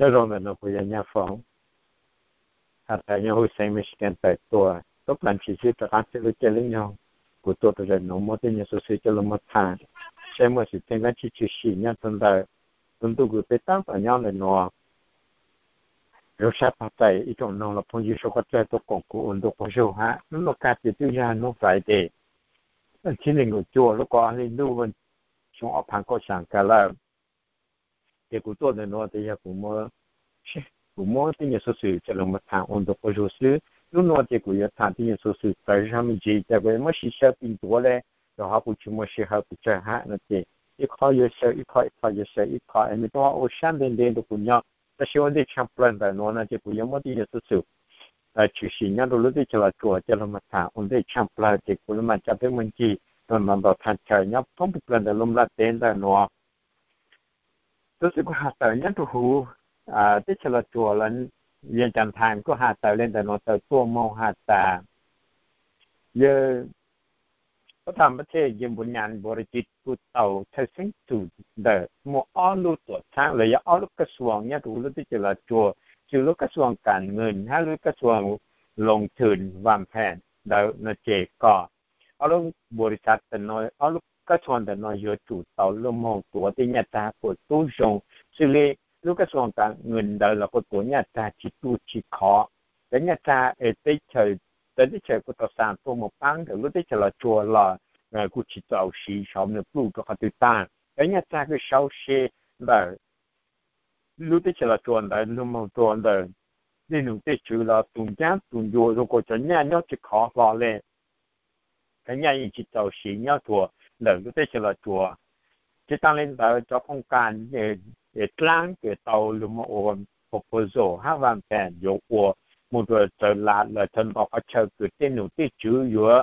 Nyob zoo ntawm no kuv yog Nyaj Foom, has tas nyob huv xeev Michigan tawm tuaj, tub plag ntshis xwb rov qab txog lub caij lub nyoog kuv tuaj rau ntawm no muab tej nyuag xuv xwm coj los muag tham, saib muaj xwm txheej dab tsi tshwm sim nyob rau ntawm lub ntuj kws peb tab tom nyob ntawm no. Zoo sab tag txais ib tsoom noog los phooj ywg suav koj txawj tuaj koom kuv ua ntu quas zug hab. Hnub no kag ces twb yog hnub Friday, thib nees nkaum cuaj lub kaum ob hli ntuj xyoo ob phav kaum xya kag lawm. Ces kuv tuaj ntawm no tias yog kuv muab tej nyuag xuv xwm coj los muag tham ua ntu quas zug xwb. Hnub no ces kuv yuav tham tej nyuag xuv xwm txawv zog me ntsis, ces kuv yuav muab sib xyaw pis ntuav le, rau qhov kuv tsis muaj sij hawm pes tsawg hab no ces ib qho yuav xyaw ib qho, ib qho yuav xyaw ib qho, es nws kuj ua sab ntev ntev rau kuv nyob. Tab sis ua ntej tshaj plaws ntawm no no ces kuv yuav muab tej nyuag xuv xwm tshwm sim nyob rau lub teb chaws Los Tsuas coj los muag tham ua ntej tshaj plaws, ces kuv mam coj peb mus ncig rau ntawm ntau thaj chaw nyob thoob plaws ntawm lub nplaj teb ntawm no. Tab sis kuv has tawm nyob rau huv teb chaws Los Tsuas los Vias Cas Thais kuj has tawm li ntawm no tawm tuaj moog has tas, yawg Pab Thas Pab Thej Yej Npus Nyas Npus Ra Ci kuj tau thawj xeeb txum ntawm muaj ob lub tuam txhab los yog ob lub kab xuas nyob rau huv lub teb chaws Los Tsuas, txwm lub kab xuas Kas Nwm hab lub kab xuas Loos Thwm Vas Phem ntawd no ces kom ob lub npus ris xav ntawm no, ob lub kab xuas ntawm no yuav tsum tau luag moog tuav tej nyaj txag puas tub zoo. Xws li lub kab xuas Kas Nwm ntawd los kuj tuav nyaj txag tsis ruaj tsis khov. Cov nyaj txag es teb chaws, cov teb chaws kuj tau xa tuaj mus paab ntawm lub teb chaws Los Tsuas los kuj tsis txaus siv, xyov nws pluj rau qhov twg tag. Cov nyaj txag kuj sau se ntawm lub teb chaws Los Tsuas ntawd luag moog tuav ntawm tej num tej tswv los tus ncaab tus ncua zoo nkaus cov nyaj nyob tsis khov hlo le. Cov nyaj yeej tsis txaus siv nyob rua ntawm lub teb chaws Los Tsuas. Tsis taag le ntawd cov kooj kas dlaab ces tau lug moog ua proposal hab Vas Phem yuav ua moog rua Txawv Las los cov ntau qhov chaw kws tej num tej tswv yuav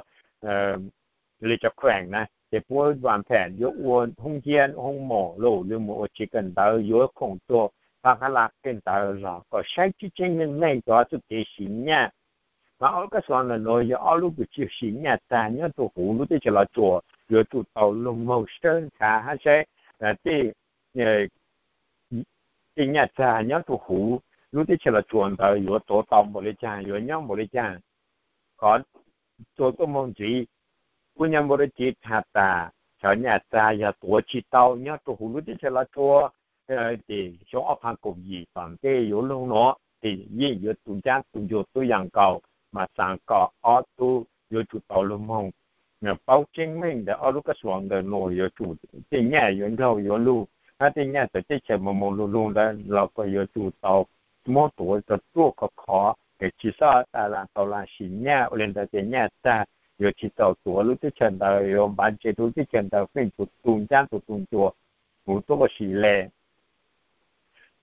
li cov kheem na ces puab Vas Phem yuav ua hoob hiab hoob mom los lug moog ua tsev kawm ntawv, yuav khoom rua Pab Qab Las tej ntawd los kom saib tseeb tseeb meej meej cov txuj kev siv nyaj. Mas ob lub kab xuas ntawm nuav yog ob lub kws tsi siv nyaj txag nyob rua huv lub teb chaws Los Tsuas, yuav tsum tau lug moog sawb ntxhaav hab saib tej nyaj txag nyob rua huv lub teb chaws Los Tsuas ntawd yuav tuav tau npaum le caag, yuav nyob npaum le caag. Qhov tuaj moog ntxiv, kuj nyob npaum le caag has tas cov nyaj txag yog tuav tsis tau nyob rua huv lub teb chaws Los Tsuas, ces xyoo ob phav kaum yim tom ntej yuav lug nuav ces yeej yuav tu ncaab tu ncua tuab yaam nkaus, mas xaav kom ob tug yuav tsum tau lug moog paub tseeb meej ntawm ob lub kab xuas ntawm nuav yuav tsum tej nyaj yuav nraug yuav lug, hab tej nyaj txawv teb chaws moog moog lug lug ntawd los kuj yuav tsum tau muab tuav rua ruaj khov khov, ces tsi xob tas las tau las sim nyaj. Ua le ntawd ces nyaj txag yuav tsis txaus tuav lub teb chaws ntawd, yuav npav ntse rua lub teb chaws ntawd feej tsum tu ncaab tu tu ncua huv tuab ua si le.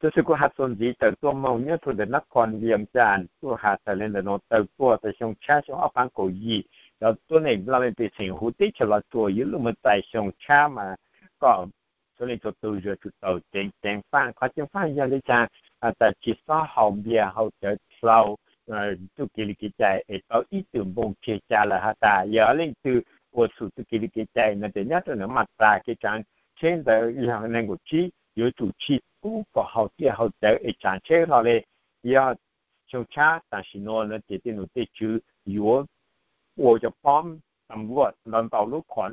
Tab sis kuv has txuas ntxiv tawm tuaj moog nyob rua ntawm Nab Khon Vias Cas tuaj has tas le ntawm nuav tawm tuaj tas xyoo tshab xyoo ob phav kaum yim, cov tuab neeg laj mej pej xeem huv teb chaws Los Tsuas yuav lug moog txais xyoo tshab mas kom txhua leej txhua tug yuav tsum tau ceev ceev faaj. Qhov ceev faaj yog le caag? Has tas tsi xob haus npias haus cawv dlhau txuj kev li kev cai es tau ib tug npoog tseg ca lawm. Has tas yog leej twg ua txhum txuj kev li kev cai no ces nyob rua ntawm mas tas kev tsaav tsheb ntawd yog neeg nkaum tsib yuav tsum tsi pub kom haus npias haus cawv es tsaav tsheb hlo le. Yog xyoo tshab tam sim nuav no ces tej num tej tswv yuav ua cov pom tam luaj ntau ntau lub kaum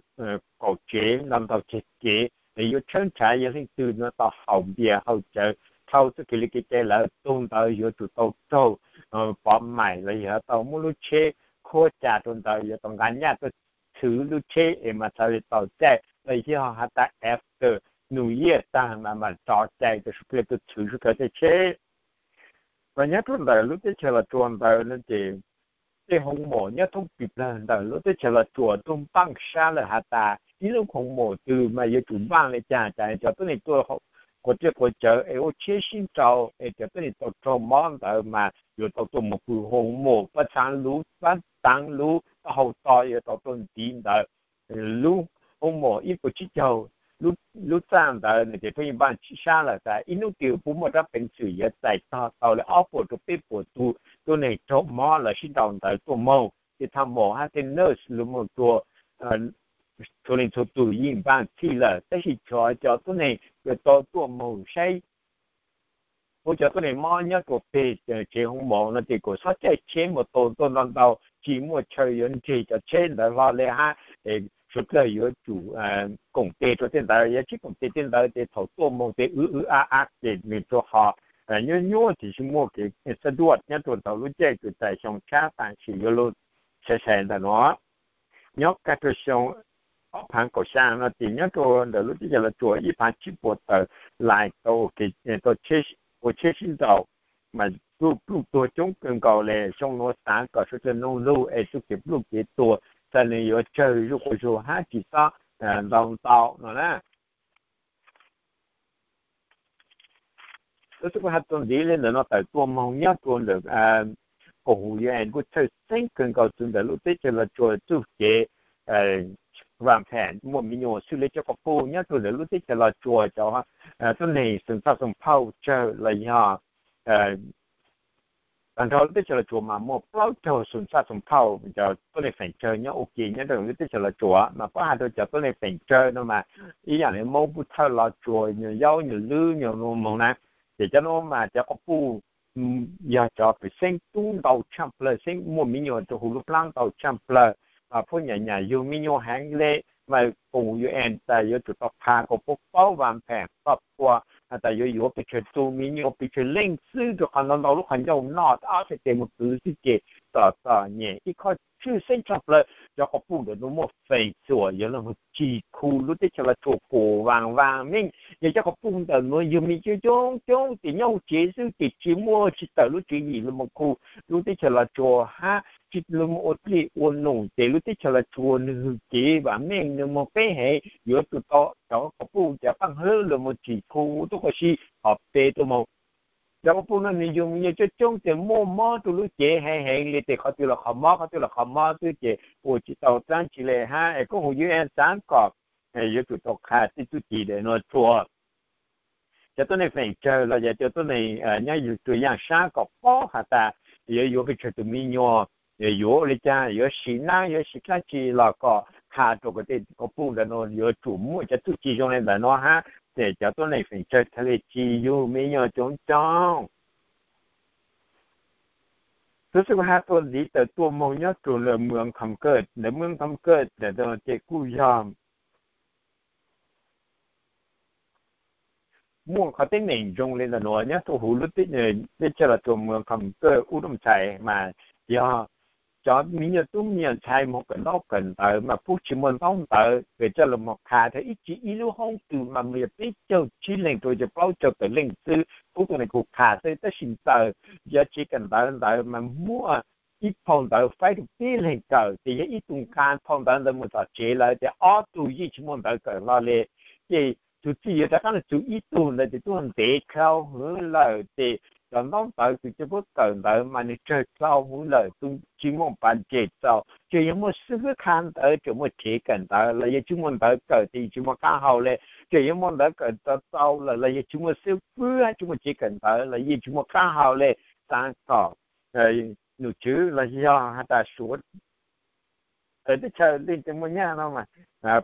tsev ntau ntau ceg kev es yuav tshawb nrhav yog leej twg no tau haus npias haus cawv dhau txuj kev li kev cai lawm, tug ntawd yuav tsum tau raug pov maim los yog tau muab lub tsheb khuab ca rua ntawd, yuav tau nqa nyaj tuaj txhwv lub tsheb es mas txhad le tau caij los yog has tas after New Year taag mas mas tso cai rua sawv dlawg tuaj txhwv sawv dlawg tej tsheb. Mas nyob rua ntawm lub teb chaws Los Tsuas ntawd no ces tej hoo mom nyob thoob pis plawg ntawm lub teb chaws Los Tsuas tuaj npaaj sab lawm has tas ib lub hoo mom twg mas yuav tsum npaaj le caag, cas cov tuab neeg tuaj quas teb quas cawv es ua tsheb sib nrau es cov tuab neeg tau raug mob ntawd mas yuav tau tuaj moog pw hoo mom, pab txaav luv, pab txaav luv, pab hau to yuav tau tuaj ntiv ntawd lub hoo mom ib puas tsib caug lub txaj ntawd no ces peb yeej npaaj sab lawm tas ib hnub twg puas muaj rab peev xwm yuav txais tog tau le ob puas rua peb puas tug tuab neeg raug mob lawv sib nrau ntawd tuaj moog. Tej thaaj mom hab tej nurse lug moog rua txhua leej txhua tug yeej npaaj txhij lawm, tab sis cov tuab neeg yuav tau tuaj moog saib Kuv cov tuab neeg mob nyob rua peg tsev hoo mos no ces kuv xob caij tsheb mus tua tuaj ntau ntau, tsis muaj chaw yuav nreg cov tsheb ntawd hlo le hab. Suav dlawg yuav tsum koom tes rua tej ntawd, yog tsis koom tes tej ntawd ces thaum tuaj moog ces wb wb ab ab ces nwg rua qhov nyuaj nyuaj tsis muaj kev xa duaj nyob rua ntawm lub caij kws txais xyoo tshab taam sim yuav lug sai sai ntawm nuav. Nyob kag rua xyoo ob phaav kaum xyaa no ces nyob rua ntawm lub teb chaws Los Tsuas ib phaav tsib puas tawm lais tau ua tsheb sib nraus mas pluj pluj tuag coob kawg nkaus le. Xyoo nuav xaav kom suav dlawg noog lug es txuj kev pluj kev tuag txawm nwg yuav tsawg zuj quas zug hab tsis xob ntau ntau no na. Tub xib kuj has txuas ntxiv le ntawm no tawm tuaj moog nyob rua ntawm koom haum U N kuj txhawj xeeb kawg nkaus txug ntawm lub teb chaws Los Tsuas txuj kev vaam phem muaj me nyuam xwb le cov quas puj nyob rua ntawm lub teb chaws Los Tsuas cov tuab neeg xoom txhaj xoom phauj tsawg los yog tag nrho lub teb chaws Los Tsuas mas muaj plaub caug xoom txhaj xoom phauj cov tuab neeg feem tsawg nyob ua ke nyob rua lub teb chaws Los Tsuas mas puab has rua cov tuab neeg feem tsawg no mas ib yaam le Moob, Pub Thawj, Los Tsuas, nyuas Yaub, nyuas Lwb, nyuas Moog na, ces cov nuav mas cov quas puj yog cov pwm xeeb tub ntau tshaj plawg, xeeb muaj me nyuam rua huv lub plab ntau tshaj plawg. Puab nyam nyam yug me nyuam heev le mas koom U N tas yuav tsum tau qha kom puab paub vaam phem txog puab has tas yuav yuav pes tsawg tug me nyuam pes tsawg leej xwb rua qhov ntau ntau lub qhov ncauj noj ob txhais tes mus pwv xwb ces txom txom nyem ib qho tshwj xeeb tshaj plawg. Cov quas puj ntawm nuav muaj feem xuam yuav lug moog tsim khu lub teb chaws Los Tsuas kuas vaam vaam meej. Yog cov quas puj ntawm nuav yug me coob coob coob ces nyob huv tsev xwb ces tsis muaj tsis tawm lub tswv yim lug moog khu lub teb chaws Los Tsuas hab tsis lug moog ua dlej ua num ces lub teb chaws Los Tsuas nwg hwm kev vaam meej nwg moog peb heev, yuav tsum tau cov quas puj cov qaab hlwb lug moog tsim khu tub quas si hov pe tuaj moog. Cov quas puj nuav nwg yug me nyuam coob coob ces muaj mob rua lub cev heev heev le ces qhov twg los qhov mob, qhov twg los qhov mob xwb ces ua tsis tau dlaab tsi le hab es koom haum U N xaav kom yuav tsum tau qha tej txuj ci ntawm nuav rua cov tuab neeg feem tsawg los yog cov tuab neeg nyob yug rua yaaj sab kom paub has tas yuav yuav pes tsawg tug me nyuam, yuav yuav ua le caag, yuav sim naab yuav sim dlaab tsi los kom qha rua kom tej quas puj ntawm nuav yuav tsum muaj cov txuj ci zoo le ntawm nuav hab ces cov tuab neeg feem tsawg txhad le tsis yug me nyuam coob coob. Tub xib kuj has txuas ntxiv tawm tuaj moog nyob rua ntawm Moos Kham Kawj, ntawm Moos Kham Kawj ntawm nuav ces kuj yog muaj qhov teeb meem zoo le ntawm nuav nyob rua huv lub teb chaws Los Tsuas, Moos Kham Kawj, Ub Dooj Txhais mas yog cov me nyuam tub me nyuam ntxhais moog kawm ntaub kawm ntawv mas pub tsis muaj ntaub ntawv kws coj lug moog qha rua ib tsi ib lub hoob twg mas yog peb caug tsib leej rua yog plaub caug tawm leej xwb, pub tuab neeg khu qha xwb. Tab sis ntawm cov tsev kawm ntawv ntawd mas muaj ib phau ntawv faib rua peb leeg kawm ces yog ib tug nqa phau ntawv ntawd mus txog tsev lawm ces ob tug yeej tsis muaj ntawv kawm hlo le. Ces tug txij yuav rov qaab lug txug ib tug ntawd ces tuaj ntev dlhau hwv lawm ces cov ntaub ntawv kws coj puab kawm ntawd mas nwg tsawg dlhau hwv lawm, tsis muaj pas ntses txaus. Tseem yog muaj xib fwb qha ntawv, tseem muaj tsev kawm ntawv los yog tsis muaj ntawv kawm ces tsis muaj qaab hau le. Tseem yog muaj ntawv kawm txaus txaus lawm los yog tsis muaj xib fwb hab tsis muaj tsev kawm ntawv los yeej tsis muaj qaab hau le. Xaav kom nom tswv los yog has tas Suav teb chaws leej twg muaj nyaj no mas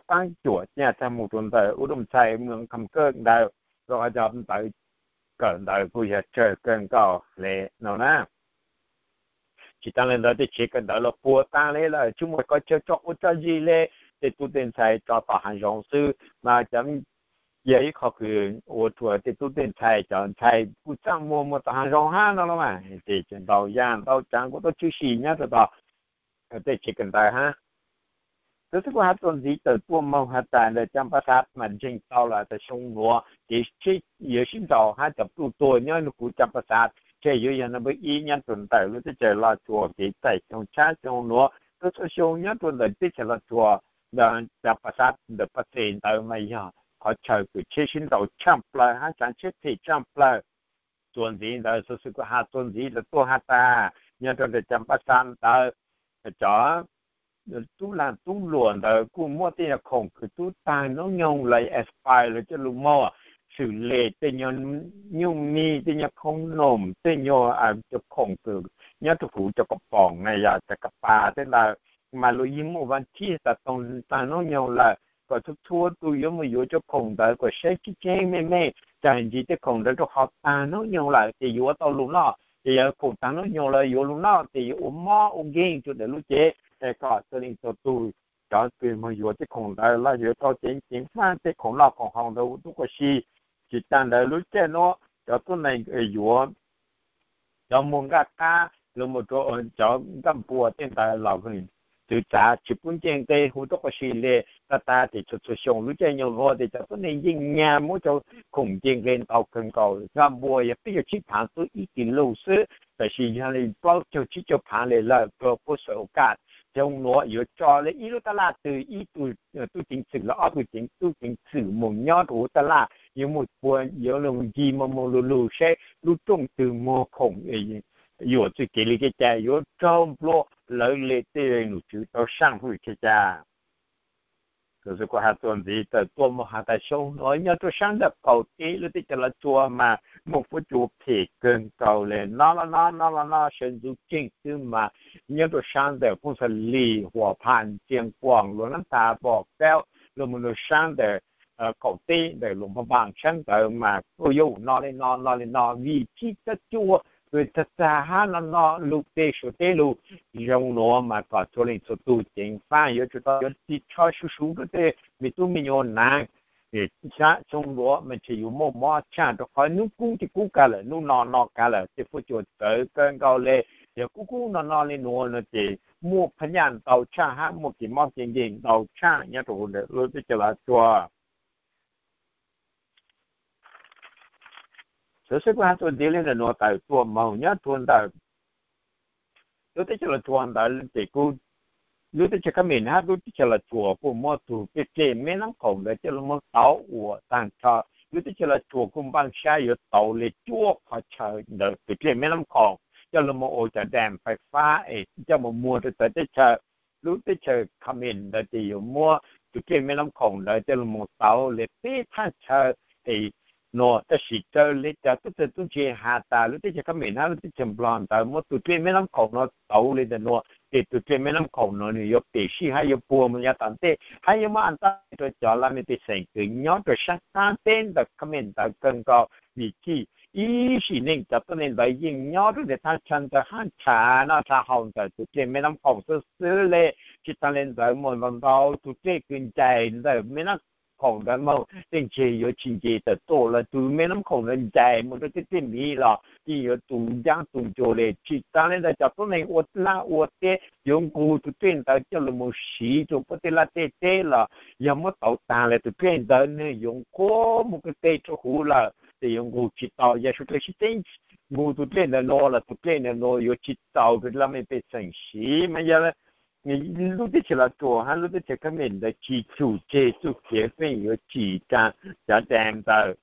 paab cuam nyaj txag mus rua ntawm Ub Dooj Txhais, Moos Kham Kawj ntawd, rua qhov cov ntawv kawm ntawv kuj yog tsawg kawg nkaus le no na. Tsis taag le ntawd tej tsev kawm ntawv los puag taag le lawm, tsis muaj qhov chaw tso quav tso zis le, tej tub tej ntxhais tso tom haav zoov xwb mas cov yog ib qho kws ua rua tej tub tej ntxhais cov ntxhais kuj txaj muag muag tom haav zoov hab no los mas ces tseem ntau yam ntau tsaav kuj tau tshwm sim nyob rua tom tej tsev kawm ntawv hab. Tub xib kuj has txuas ntxiv tawm tuaj moog has tas ntawm Cam Pas Xav mas ntseeg tau lawm tas xyoo nuav kev yuav sib nraus hab cov pluj tuag nyob huv Cam Pas Xav tseg yuav yog number ib nyob rua ntawm lub teb chaws Los Tsuas kev txais xyoo tshab xyoo nuav. Txhua txhua xyoo nyob rua ntawm teb chaws Los Tsuas, Cam Pas Xav ntawm Pas Xes ntawd mas yog qhov chaw kws tsheb sib nraus tshaj plawg hab tsaav tsheb phem tshaj plawg. Txuas ntxiv ntawd Tub xib kuj has txuas ntxiv tawm tuaj has tas nyob rua ntawm Cam Pas Xav ntawd cov tub laag tub luam ntawd kuj muaj tej nyuas khoom kws tub taag noob nyoog los expire los coj lug muag, xws le tej nyuas nyuj mis, tej nyuas khoob noom, tej nyuas cov khoom kws nyob rua huv cov kas poom na yog cov kas pas tej ntawd mas luag yeej muaj vas thib tas toog taag noob nyoog lawm. Kom txhua txhua tug yuav mus yuav cov khoom ntawd kom saib tseeb tseeb meej meej, txais ntsis tej khoom ntawd rau qhov taag nub nyoog lawm ces yuav tau lug noj, ces yog khoom taag nub nyoog lawm yuav lug noj ces yuav ua mob ua nkeeg rua ntawm lub cev, kom txhua leej txhua tug cov kws moog yuav tej khoom ntawd los yuav tau ceev ceev faj tej khoom noj khoom haus ntawd ua tub quas si. Tsis tas ntawd lub caij nuav cov tuab neeg yuav cov muag nqaj qab los mus rau cov nqaj npua tej ntawd los txwv txav tsis pub nce nqe hu tub quas si le. Tag tag ces txhua txhua xyoo lub caij nyoog nuav ces cov tuab neeg yeej nyag muab cov khoom nce nqe ntau kawg nkaus. Nqaj npua yog peb caug tsib phaav tub ib kis lug xwb, tab sis yog li plaub caug tsib caug phaav le lawm rua puab xav ua kaj. Xyoo nuav yuav tso le ib lub taj laj twg ib tug tub ceev xwm los ob tug tub ceev xwm mus nyob rua huv taj laj, yuav mus puag yuav lug ncig moog moog lug lug saib lub rooj twg muag khoom yuam txwj kev li cas cas yuav raug nplua lawv le tej nom tswv tau saib hab li cas cas. Kuv has txuas ntxiv tawm tuaj moog has tas xyoo nuav nyob rua saab ntawm qaum teb lub teb chaws Los Tsuas mas muaj fuab cua phem kawg nkaus le. Nov los nov, nov los nov, sawv ntxuv tseeg xwb mas nyob rua saab ntawm Phooj Xa Lis, Huam Phas, Ntsia Kuam, Luam Nab Thav, Npom Kaub, los mus rua saab ntawm qaum teb ntawm Luam Phas Npaas saab ntawd mas kuj yuav nov li no nov li no vim tsib txawb cua txag txag hab no no lug teg Suav teb lug. Xyoo nuav mas kom txhua leej txhua tug ceev faj yuav tsum tau yuav ris tsho su su rua tej me tub me nyuam naav. Xyoo nuav mas ntshe yuav muaj mob tshaj rua qhov nub kub ces kub kag lawm, nub no no kag lawm, tej fuab cua txawv kawg nkaus le. Yog kub kub no no li nuav no ces muaj phab nyaj ntau tshaj hab muaj kev mob kev nkeeg ntau tshaj nyob rua huv ntawm lub teb chaws Los Tsuas. Xwv xwb kuv has txuas ntxiv le ntawm nuav tawm tuaj moog nyob rua ntawm lub teb chaws Los Tsuas ntawd ces kuj lub teb chaws Khab Mem hab lub teb chaws Los Tsuas kuj muab tug dlej Meb Nab Khoom ntawd coj lug moog tauv ua taag nrho. Lub teb chaws Los Tsuas kuj npaaj sab yuav tauv le cuaj qhov chaw ntawm tug dlej Meb Nab Khoom coj lug moog ua cov dam fais fab es coj moog muag rua txawv teb chaws. Lub teb chaws Khab Mem ntawd ces yuav muab tug dlej Meb Nab Khoom ntawd coj lug moog tauv le peb thaj chaw es nuav, tab sis raws le cov tub txawg tub ntse has tas lub teb chaws Khab Mem hab lub teb chaws Nplog ntawd muab tug dlej Meb Nab Khoom nuav tauv le ntawm nuav ces tug dlej Meb Nab Khoom nuav nwg yuav pem sij hab yuav puag moog yav tom ntej hab yuav muab an tab rua cov laj mej pej xeem kws nyob rua saab qaab teb ntawm Khab Mem ntawd kawg nkaus vim txij ib sim neej cov tuab neeg ntawd yeej nyob rua ntawm thaj chaw ntawd hab nrhav noj nrhav haus ntawm tug dlej Meb Nab Khoom xwb xwb le. Tsis taag le ntawd muaj ntau ntau tug dlej kws ncaim ntawm Meb Nab Khoom ntawd moog tej ntseg yuav tsis nce tawm tuaj lawm, tug Meb Nab Khoom ntawd ncaim moog rua tej dlej miv los yeej yuav tu ncaab tu ncua le. Tsis taag le ntawd cov tuab neeg ua laj ua teb yuav nqug tug dlej ntawd coj lug moog siv rua puab tej laj tej teb los yog muab tauv taag le tug dlej ntawd nwg yuav nqhuab moog kawg teg rua huv lawm ces yuav nqug tsis tau. Yog suav dlawg sib teb nqug tug dlej ntawd nuav los tug dlej ntawd nuav yuav tsis txaus rua laj mej pej xeem siv mas yog lub teb chaws Los Tsuas hab lub teb chaws Khab Mem ntawd tsis tsum tseg txuj kev pheej yuav tsim raa cov dam ntawd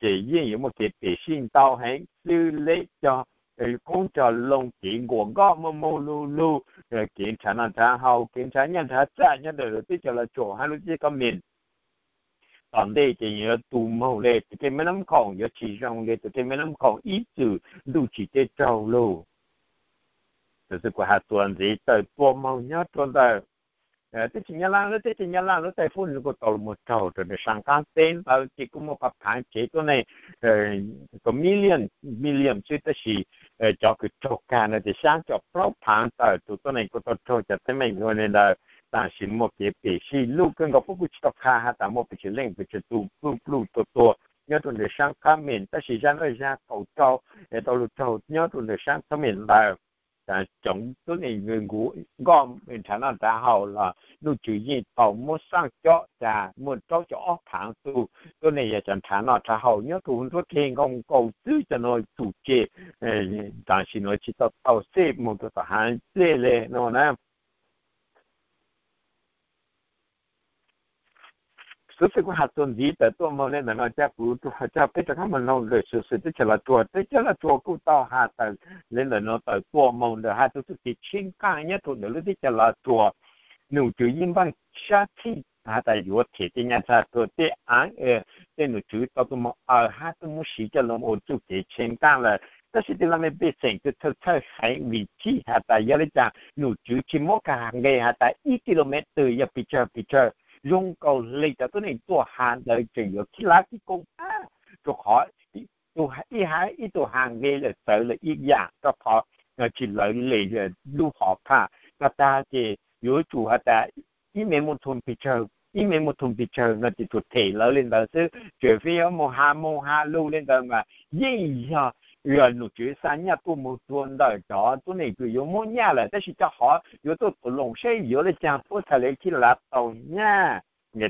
ces yeej yuav muaj kev pem sij ntau heev xwb le. Cog koob cog loo, kev nquas nkoj muaj moog lug lug, kev nrhav noj nrhav haus, kev nrhav nyaj nrhav txag nyob ntawm lub teb chaws Los Tsuas hab lub teb chaws Khab Mem tom ntej ces yuav tu moog le tug dlej Meb Nab Khoom, yuav tsis zoo le tug dlej Meb Nab Khoom ib txwm ntuj tsim teb raug lug. Txawm kuv has txuas ntxiv tawm tuaj moog nyob rua ntawm teb chaws Nyab Laj, lub teb chaws Nyab Laj lub teb chaws Fub nwg kuj tau lug moog raug rua ntawm saab qaab teb ntawd ces kuj muaj pab phaav tsev tuab neeg million million xwb, tab sis cov kws raug kag no ces xyaa caum plaub phaav tawm tug tuab neeg kuj tau raug cov teeb meem ua le ntawd. Tam sim muaj kev pem sij lug kawg nkaus, puab kuj tsis tau qha has tas muaj pes tsawg leej pes tsawg tug pluj pluj tuag tuag nyob rua ntawm saab Khab Mem, tab sis zaj nuav zaj kaum rau es tau lug raug nyob rua ntawm saab Khab Mem ntawd. Tsoom tuab neeg nqus nkoj nrhav noj nrhav haus los nom tswv yeej tau muab xaaj cob ras muaj rau caum ob phaav tug tuab neeg yog cov nrhav noj nrhav haus nyob rua huv nruab dlej nkaus nkaus xwb, cov nuav tsum tseg tam sim nuav tsis tau tau xej moog rua tom haav dlej le no na. Xwv xwm kuv has txuas ntxiv tawm tuaj moog le ntawm no, coj kuv coj peb rov qab moog noog ntawm xwv xwm teb chaws Los Tsuas. Teb chaws Los Tsuas kuj tau has tawm le ntawm no tawm tuaj moog ntawm hab tug txuj kev tsheeb qaab nyob rua ntawm lub teb chaws Los Tsuas. Nom tswv yeej npaaj sab txhij has tas yuav them tej nyaj txag rua tej aav, tej nom tswv tau tuaj moog aws hab tuaj muab siv coj lug ua txuj kev tsheeb qaab lawm, tab sis tej laj mej pej xeem txhawj txhawj heev vim txhij has tas yog le caag nom tswv tsis muab kag nqe has tas ib kilomev twg yog pes tsawg pes tsawg. Zoo nkaus le cov tuab neeg tuaj has ntawd tseem yuav khib lab khib koob hab rau qhov ib tug hab ib tug has nqe lawm txawv lawm ib yam rau qhov tsis lawv li lub hom phaj. Tag tag ces yuav tsum has tas ib me muaj thum pes tsawg, ib me muaj thum pes tsawg no ces tsuas them lawv li ntawd xwb. Tseem pheej yuav mus has mus has lug li ntawd mas yeej yog num tswv xa nyaj tuaj mus rua ntawm cov tuab neeg kws yuav muab nyaj lawm, tab sis cov hov yuav tuaj tuam loos saib yuav le caag puab txhaj le thiaj lav tau nyaj.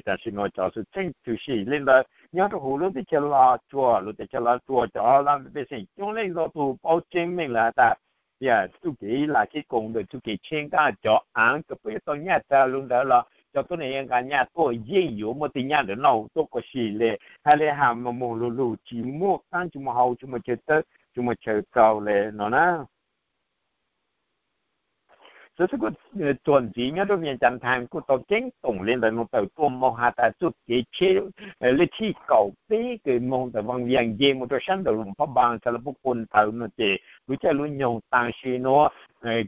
Tam sim no cov xwm txheej tshwm sim li ntawd nyob rau huv lub teb chaws Los Tsuas, lub teb chaws Los Tsuas cov pej xeem coob leej ntau tug paub tseeb meej lawm has tas, yog txuj kev lam kev koom ntawm txuj kev tsheb nqaj cov aav kws puab yuav tau nyaj txag lug ntawd los cov tuab neeg yuav nqa nyaj tuaj yeej yuav muaj tej nyaj ntawd noj tuaj ua si le. Has le has mus mus lug lug tsis muaj qaab tsis muaj hau tsis muaj chaw txawb tsis muaj chaw rau le no na. Xov xwm kuj txuas ntxiv nyob rau Vias Cas Times kuj tau ceeb toom li ntawd nug tawm tuaj moog has tas txuj kev tsheb lej thij kaum peb kws moog ntawm Vaj Vias nce mus rau sab ntawm Luam Phab Npas Xas Las Pub Kua ntawd no ces lub caij lub nyoog tam sim nuav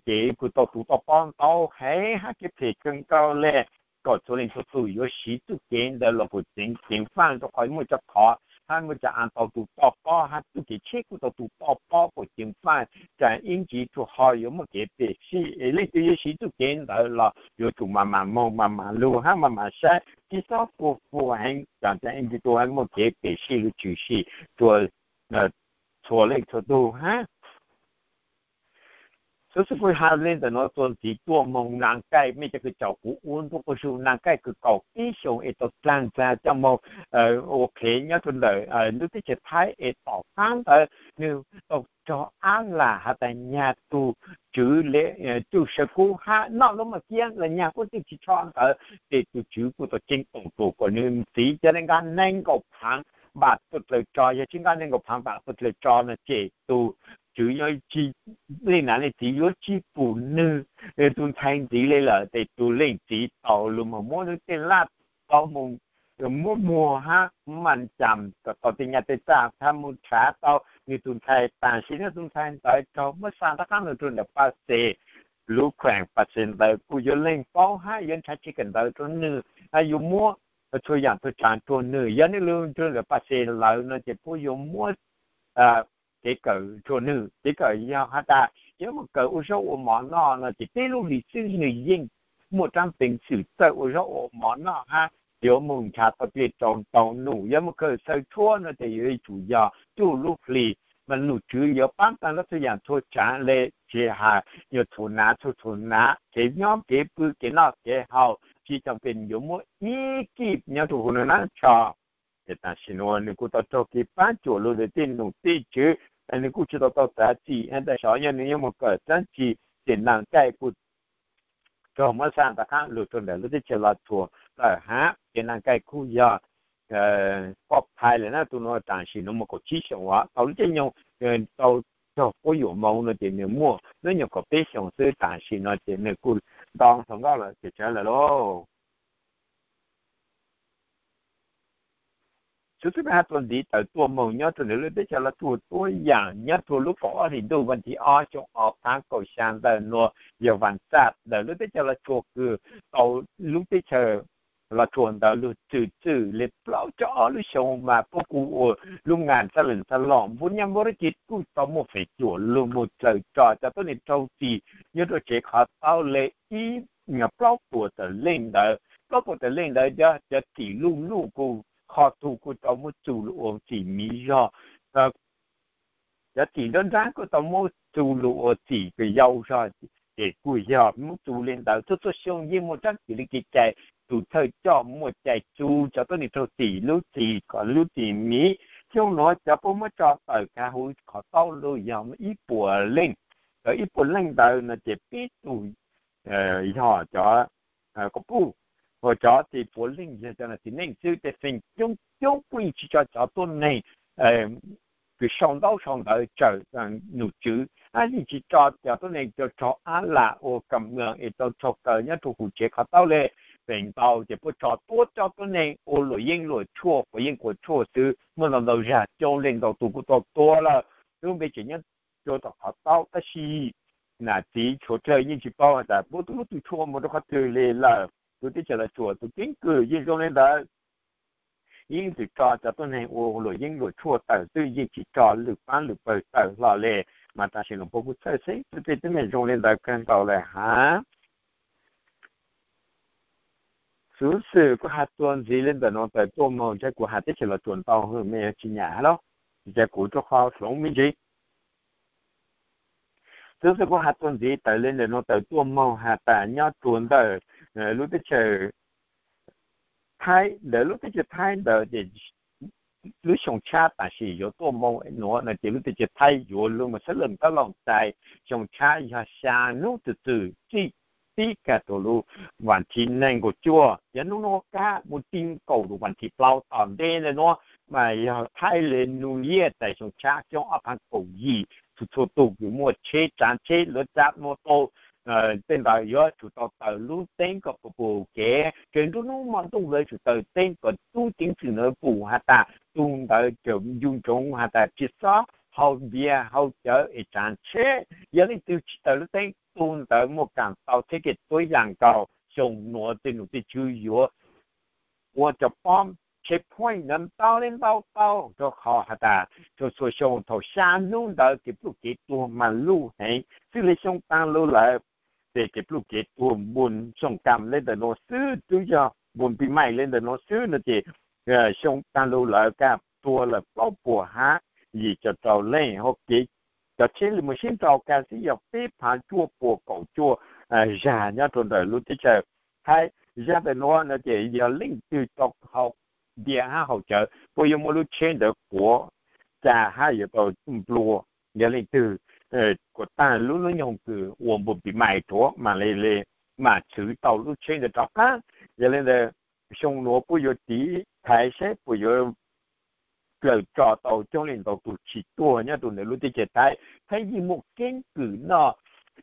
ces kuj tau tus toj pob ntau heev hab kev phem kawg nkaus le. Kom txhua leej txhua tug yuav siv txuj kev ntawd los kuj ceev ceev faj rau qhov muaj cov khov hab muaj cov av tau tus toj pob hab txuj kev tsheb kuj tau tus toj pob kuj ceev faj. Tsaam ib ntsis tsuas ho yuav muaj kev pem sij, leej twg yuav siv txuj kev ntawd los yuav tsum mas mas moog mas mas lug hab mas mas saib tib xob kua puag heev, tsaam ib ntsis tsuas ho muaj kev pem sij lug tshwm sim rua txhua leej txhua tug hab. Xov xwm kuj has le ntawm nuav txuas ntxiv tuaj moog Nas Kaij, mej cov kws caum kuv ua ntu quas zug, Nas Kaij kws kaum peb xyoos es tau dlaag dlaag coj moog ua qhev nyob rua ntawm lub teb chaws Thaib es tom qaab ntawd nwg tau raug ab lam has tas nyag tug tswv le cuj sawv kub hab noj lub maj kiab los nyag kuj tseem tsis tsho ntawd, ces tus tswv kuj tau ceeb toom tuaj kom nwg txiv ca le nqa neeg nkaum phaav npam tuaj dlaws tso, yog tsis nqa neeg nkaum phaav npam tuaj dlaws tso no ces tus tswv yuav tsis, leej nam leej txiv yuav tsis pum nwg tus ntxhais ntxiv le lawm. Ces tus leej txiv tau lug moog muab nwg tej laj tau moog muab muag hab mas cam kom tau tej nyaj tej txag tha moog rhav tau nwg tus ntxhais. Tam sim no tus ntxhais ntawd raug muab xa rov qaab lug rua ntawm Paj Xes, lub khueem Paj Xes ntawd kuj yuav leeg paub hab yuav nrhav tseg kawm ntawv rua nwg, yuav muab txhua yaam txhua tsaav rua nwg. Yog nwg lug rua ntawm Paj Xes lawm no ces puab yuav muab kev kawm rua nwg. Kev kawm yog has tas yuav mus kawm ua zaub ua mov noj no ces peb lub hlis xwb nwg yeej muaj rab peev xwm txawj ua zaub ua mov noj hab yuav mus nrhav tau dlej rau ntau num. Yog mus kawm xaws tshuab no ces yuav tsum yog cuaj lub hlis mas num tswv yuav paab taag rua txhua yaam txhua tsaav le, tsis has nyuas txhum nav txhua txhum nav, kev nyob kev pw kev noj kev haus tsis tau pes yuav muab ib kib nyob rua huv nua nab tso. Ces tam sim nuav nwg kuj tau raug kev paab cuam lug ntawm tej num tej tswv, nwg kuj tsis tau tau txav txim. Tam sim yog nwg yuav mus kawm dlaab tsi ces Nas Kaij kuj raug muab xa rov qaab lug rua ntawm lub teb chaws Los Tsuas lawm hab. Ces Nas Kaij kuj yog poj phais lawm na, tus nuav tam sim nuav muaj kaum tsib xyoos, tau lub caij nyoog tau raug quab yuam moov no ces nwg muaj hnub nyoog kaum peb xyoos xwb. Tam sim no ces nwg kuj nto hluas nkauj lawm ces tsawv lawm lauj. Xov xwm peb has txuas ntxiv tawm tuaj moog nyob rua ntawm lub teb chaws Los Tsuas tuab yaam nyob rua lub kaum ob hlis ntuj vas thib ob xyoo ob phav kaum xya ntawm nuav yog vas xaj ntawm lub teb chaws Los Tsuas kws tau lub teb chaws Los Tsuas ntawd lug txwm txwm le plaub caug ob lub xyoo mas puab kuj ua lub ngas txhaj lwm txhaj lom npuab nyab npuab rab ci kuj tau muaj feem cuam lug mus dlaws tso cov tuab neeg raug txim nyob rua tsev qhov taub le ib plaub puas tawm leej ntawd. Plaub puas tawm leej ntawd cov txim luj luj kuj qhov tug kuj tau muab txus lug ua txim miv zog, cov txim nruab nrab kuj tau muab txus lug ua txim kws yau zog. Ces kuj yog muab txus le ntawd txhua txhua xyoo yeej muaj rab txim le kev cai, tus thawj coj muaj cai txus cov tuab neeg raug txim lub txim kom lub txim miv. Xyoo nuav cov puab muab tso tawm kav huv qhov taub lug yog ib puas leej, cov ib puas leej ntawd no ces peb tug yog cov quas puj, ua cov txi puav leej yog cov nam txiv neej xwb. Tej feem coob coob kuj yeej tsis tso cov tuab neeg kws sau ntaub sau ntawv tsawm num tswv, yeej tsis tso cov tuab neeg raug ab lam ua kam mws es tau raug kaw nyob rua huv tsev qhov taub le. Feem ntau ces puab tso tuab cov tuab neeg ua luam yeeb luam tshuaj quav yeeb quav tshuaj xwb. Muaj ntau ntau zag coob leej ntau tug kuj tau tuab lawm, lub npe tseem nyob rua tom qhov taub tab sis nam txiv tshuav dlawg yeej tsis paub has tas puab tub lub tug tshuaj mus rua qhov twg le lawm. Tus teb chaws Los Tsuas tus keeb kwm yeej zoo le ntawd. yeej tsuas tso cov tuab neeg ua luam yeeb luam tshuaj tawm xwb, yeej tsis tso lwm paab lwm pawg tawm hlo le. Mas tam sim no puab kuj txhawj xeeb xwb, tej teb me zoo li ntawd kawg nkaus lawm hab. Xuv xwm kuv has txuas ntxiv li ntawm nuav tawm tuaj moog, ntshe kuv has teb chaws los tsuas ntau hwm, mej yuav tsis nyam hab los, ntshe kuv rua qhov hloov me ntsis. Xuv xwm kuv has txuas ntxiv tawm li ntawm nuav tawm tuaj moog has tas nyob rua ntawm lub teb chaws Thaib, ntawm lub teb chaws Thaib ntawd ces lub xyoo tshab tam sim yuav tuaj moog nuav no ces lub teb chaws Thaib yuav lug moog xab laj kab loj tais, xyoo tshab yog xya nub txwm txwm txij pib kag rua lub vas thiv neeg nkaum cuaj, yog nub nuav kag mus ti nkaus rua vas thiv plaub tom ntej ntawm nuav mas yog Thaib le New Year tais xyoo tshab xyoo ob phav kaum yim. Txhua txhua tug kws muaj tsheb, tsaav tsheb, luav tsav muaj tau tej ntawd yuav tsum tau taws lub teeb kom puas pum kev, tseem nruab hnub hmo ntuj lawv tsum taws teeb kom tub ceev xwm ntawd pum has tas tug ntawd tseem ncu ntsoov has tas tsi xob hau npias hau cawv es tsaav tsheb. Yog leej twg tsis taws lub teeb, tug ntawd muaj kaam tau txheb kev tuab yaam nkaus. Xyoo nuav tej num tej tswv yuav ua cov pob checkpoint ntawd ntau le ntau tau, rua qhov has tas txhua txhua xyoo thaum xya nub ntawd kev pluj kev tuag mas luj heev xwb le. Xyoo taag lug lawm ces kev pluj kev tuag npuj xyoo kam le ntawm nuav xwb, twb yog npuj pis mais le ntawm nuav xwb no ces xyoo taag lug lawm kag tuag lawm plaub puas hab yim caum rau leej hab kev cov tsheb le moog sib nrau kag xwb yog peb phav cuaj puas kaum cuaj zag nyob rua ntawm lub teb chaws Thaib. Zag ntawm nuav no ces yog leej twg tau hau npias hab hau cawv puab yuav muab lub tsheb ntawd quav ca hab yuav tau nplua. Yog leej twg kuas taag lub hnub nyoog kws ua npuj pis mais rua mam le le mam txhwv tau lub tsheb ntawd rov qaab. Yog le ntawd xyoo nuav puab yuav tiv thaiv saib puas yuav dlawm tso tau coob leej ntau tug tsis tuag nyob rua ntawm lub teb chaws Thaib. Thaib yeej muaj keeb kwm noj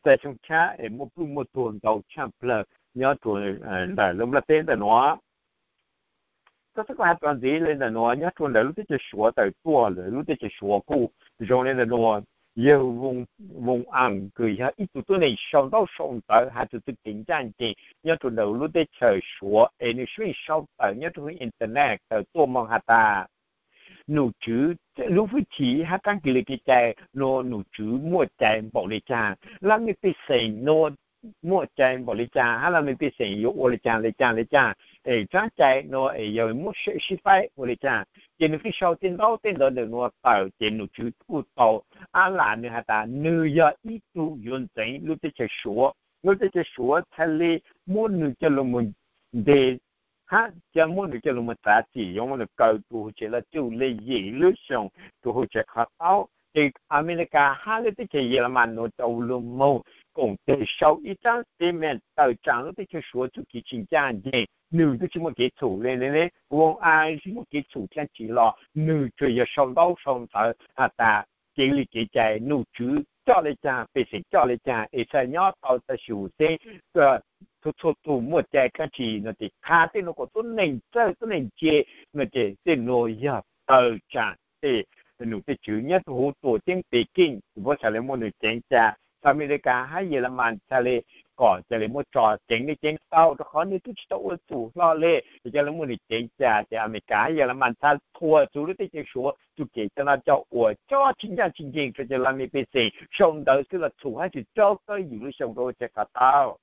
txais xyoo tshab es muaj pluj muaj tuag ntau tshaj plawg nyob rua ntawm lub nplaj teb ntawm nuav. Tab sis kuv has txuas ntxiv le ntawm nuav nyob rua ntawm lub teb chaws Suav tawm tuaj lawm, lub teb chaws Suav kuj zoo le ntawm nuav. Yawg Voos Aam kws yog ib tug tuab neeg sau ntaub sau ntawv has txug txuj kev ncaj ncees nyob rua ntawm lub teb chaws Suav es nwg sib sau tawm nyob rua internet tawm tuaj moog has tas num tswv lub hwj chim hab qaab kis le kev cai nuav num tswv muaj cai npaum le caag, laj mej pej xeem nuav muaj cai npaum le caag hab laj mej pej xeem yuav ua le caag le caag le caag es tsaab cai nuav es yog muab sib faib ua le caag. Ces nwg pheej sau tej ntaub tej ntawv ntawm nuav tawm ces num tswv kuj tau ab lam nwg has tas nwg yog ib tug yuav ntxeev lub teb chaws Suav, lub teb chaws Suav txhaj le muab nwg coj lug moog nteg hab coj muab nwg coj lug moog txav txim, yuav muab nwg kaw rua huv tsev laj cuj le yim lub xyoo rua huv tsev qhov taub. Ces Amelikas hab lub teb chaws Yeleman nuav tau lug moog koom teg sau ib tsaab statement tawm tsaam lub teb chaws Suav txuj kev tsis ncaj nceeg. Nwg twb tsis muaj kev txhum le ne, Voos Aam tsis muaj kev txhum dlaab tsi los nwg tsuas yog sau ntaub sau ntawv has tas kev li kev cai num tswv coj le caag pej xeem coj le caag es txhaj nyob tau txhaj xyum xeeb txhua txhua tug muaj cai dlaab tsi no ces qha tej nuav kom tuab neeg txawj tuab neeg ntse no ces tej nuav yog tawm tsaam tej num tej tswv nyob rua huv tuam ceeb Peking, puab txhaj le muab nwg ceev ca. Amelikas hab Yeleman txhaj le kom ca le muab tso ceev le ceev tau rua qhov nwg twb tsis tau ua txhum hlo le, ca le muab nwg ceev ca ces Amelikas hab Yeleman txhaj thuam txug lub teb chaws Suav txuj kev coj noj coj ua coj tsis ncaj tsis nceeg rua cov laj mej pej xeem sau ntawv xwb los txhum hab tsis raug kawg yim lub xyoo rua huv tsev qhov taub.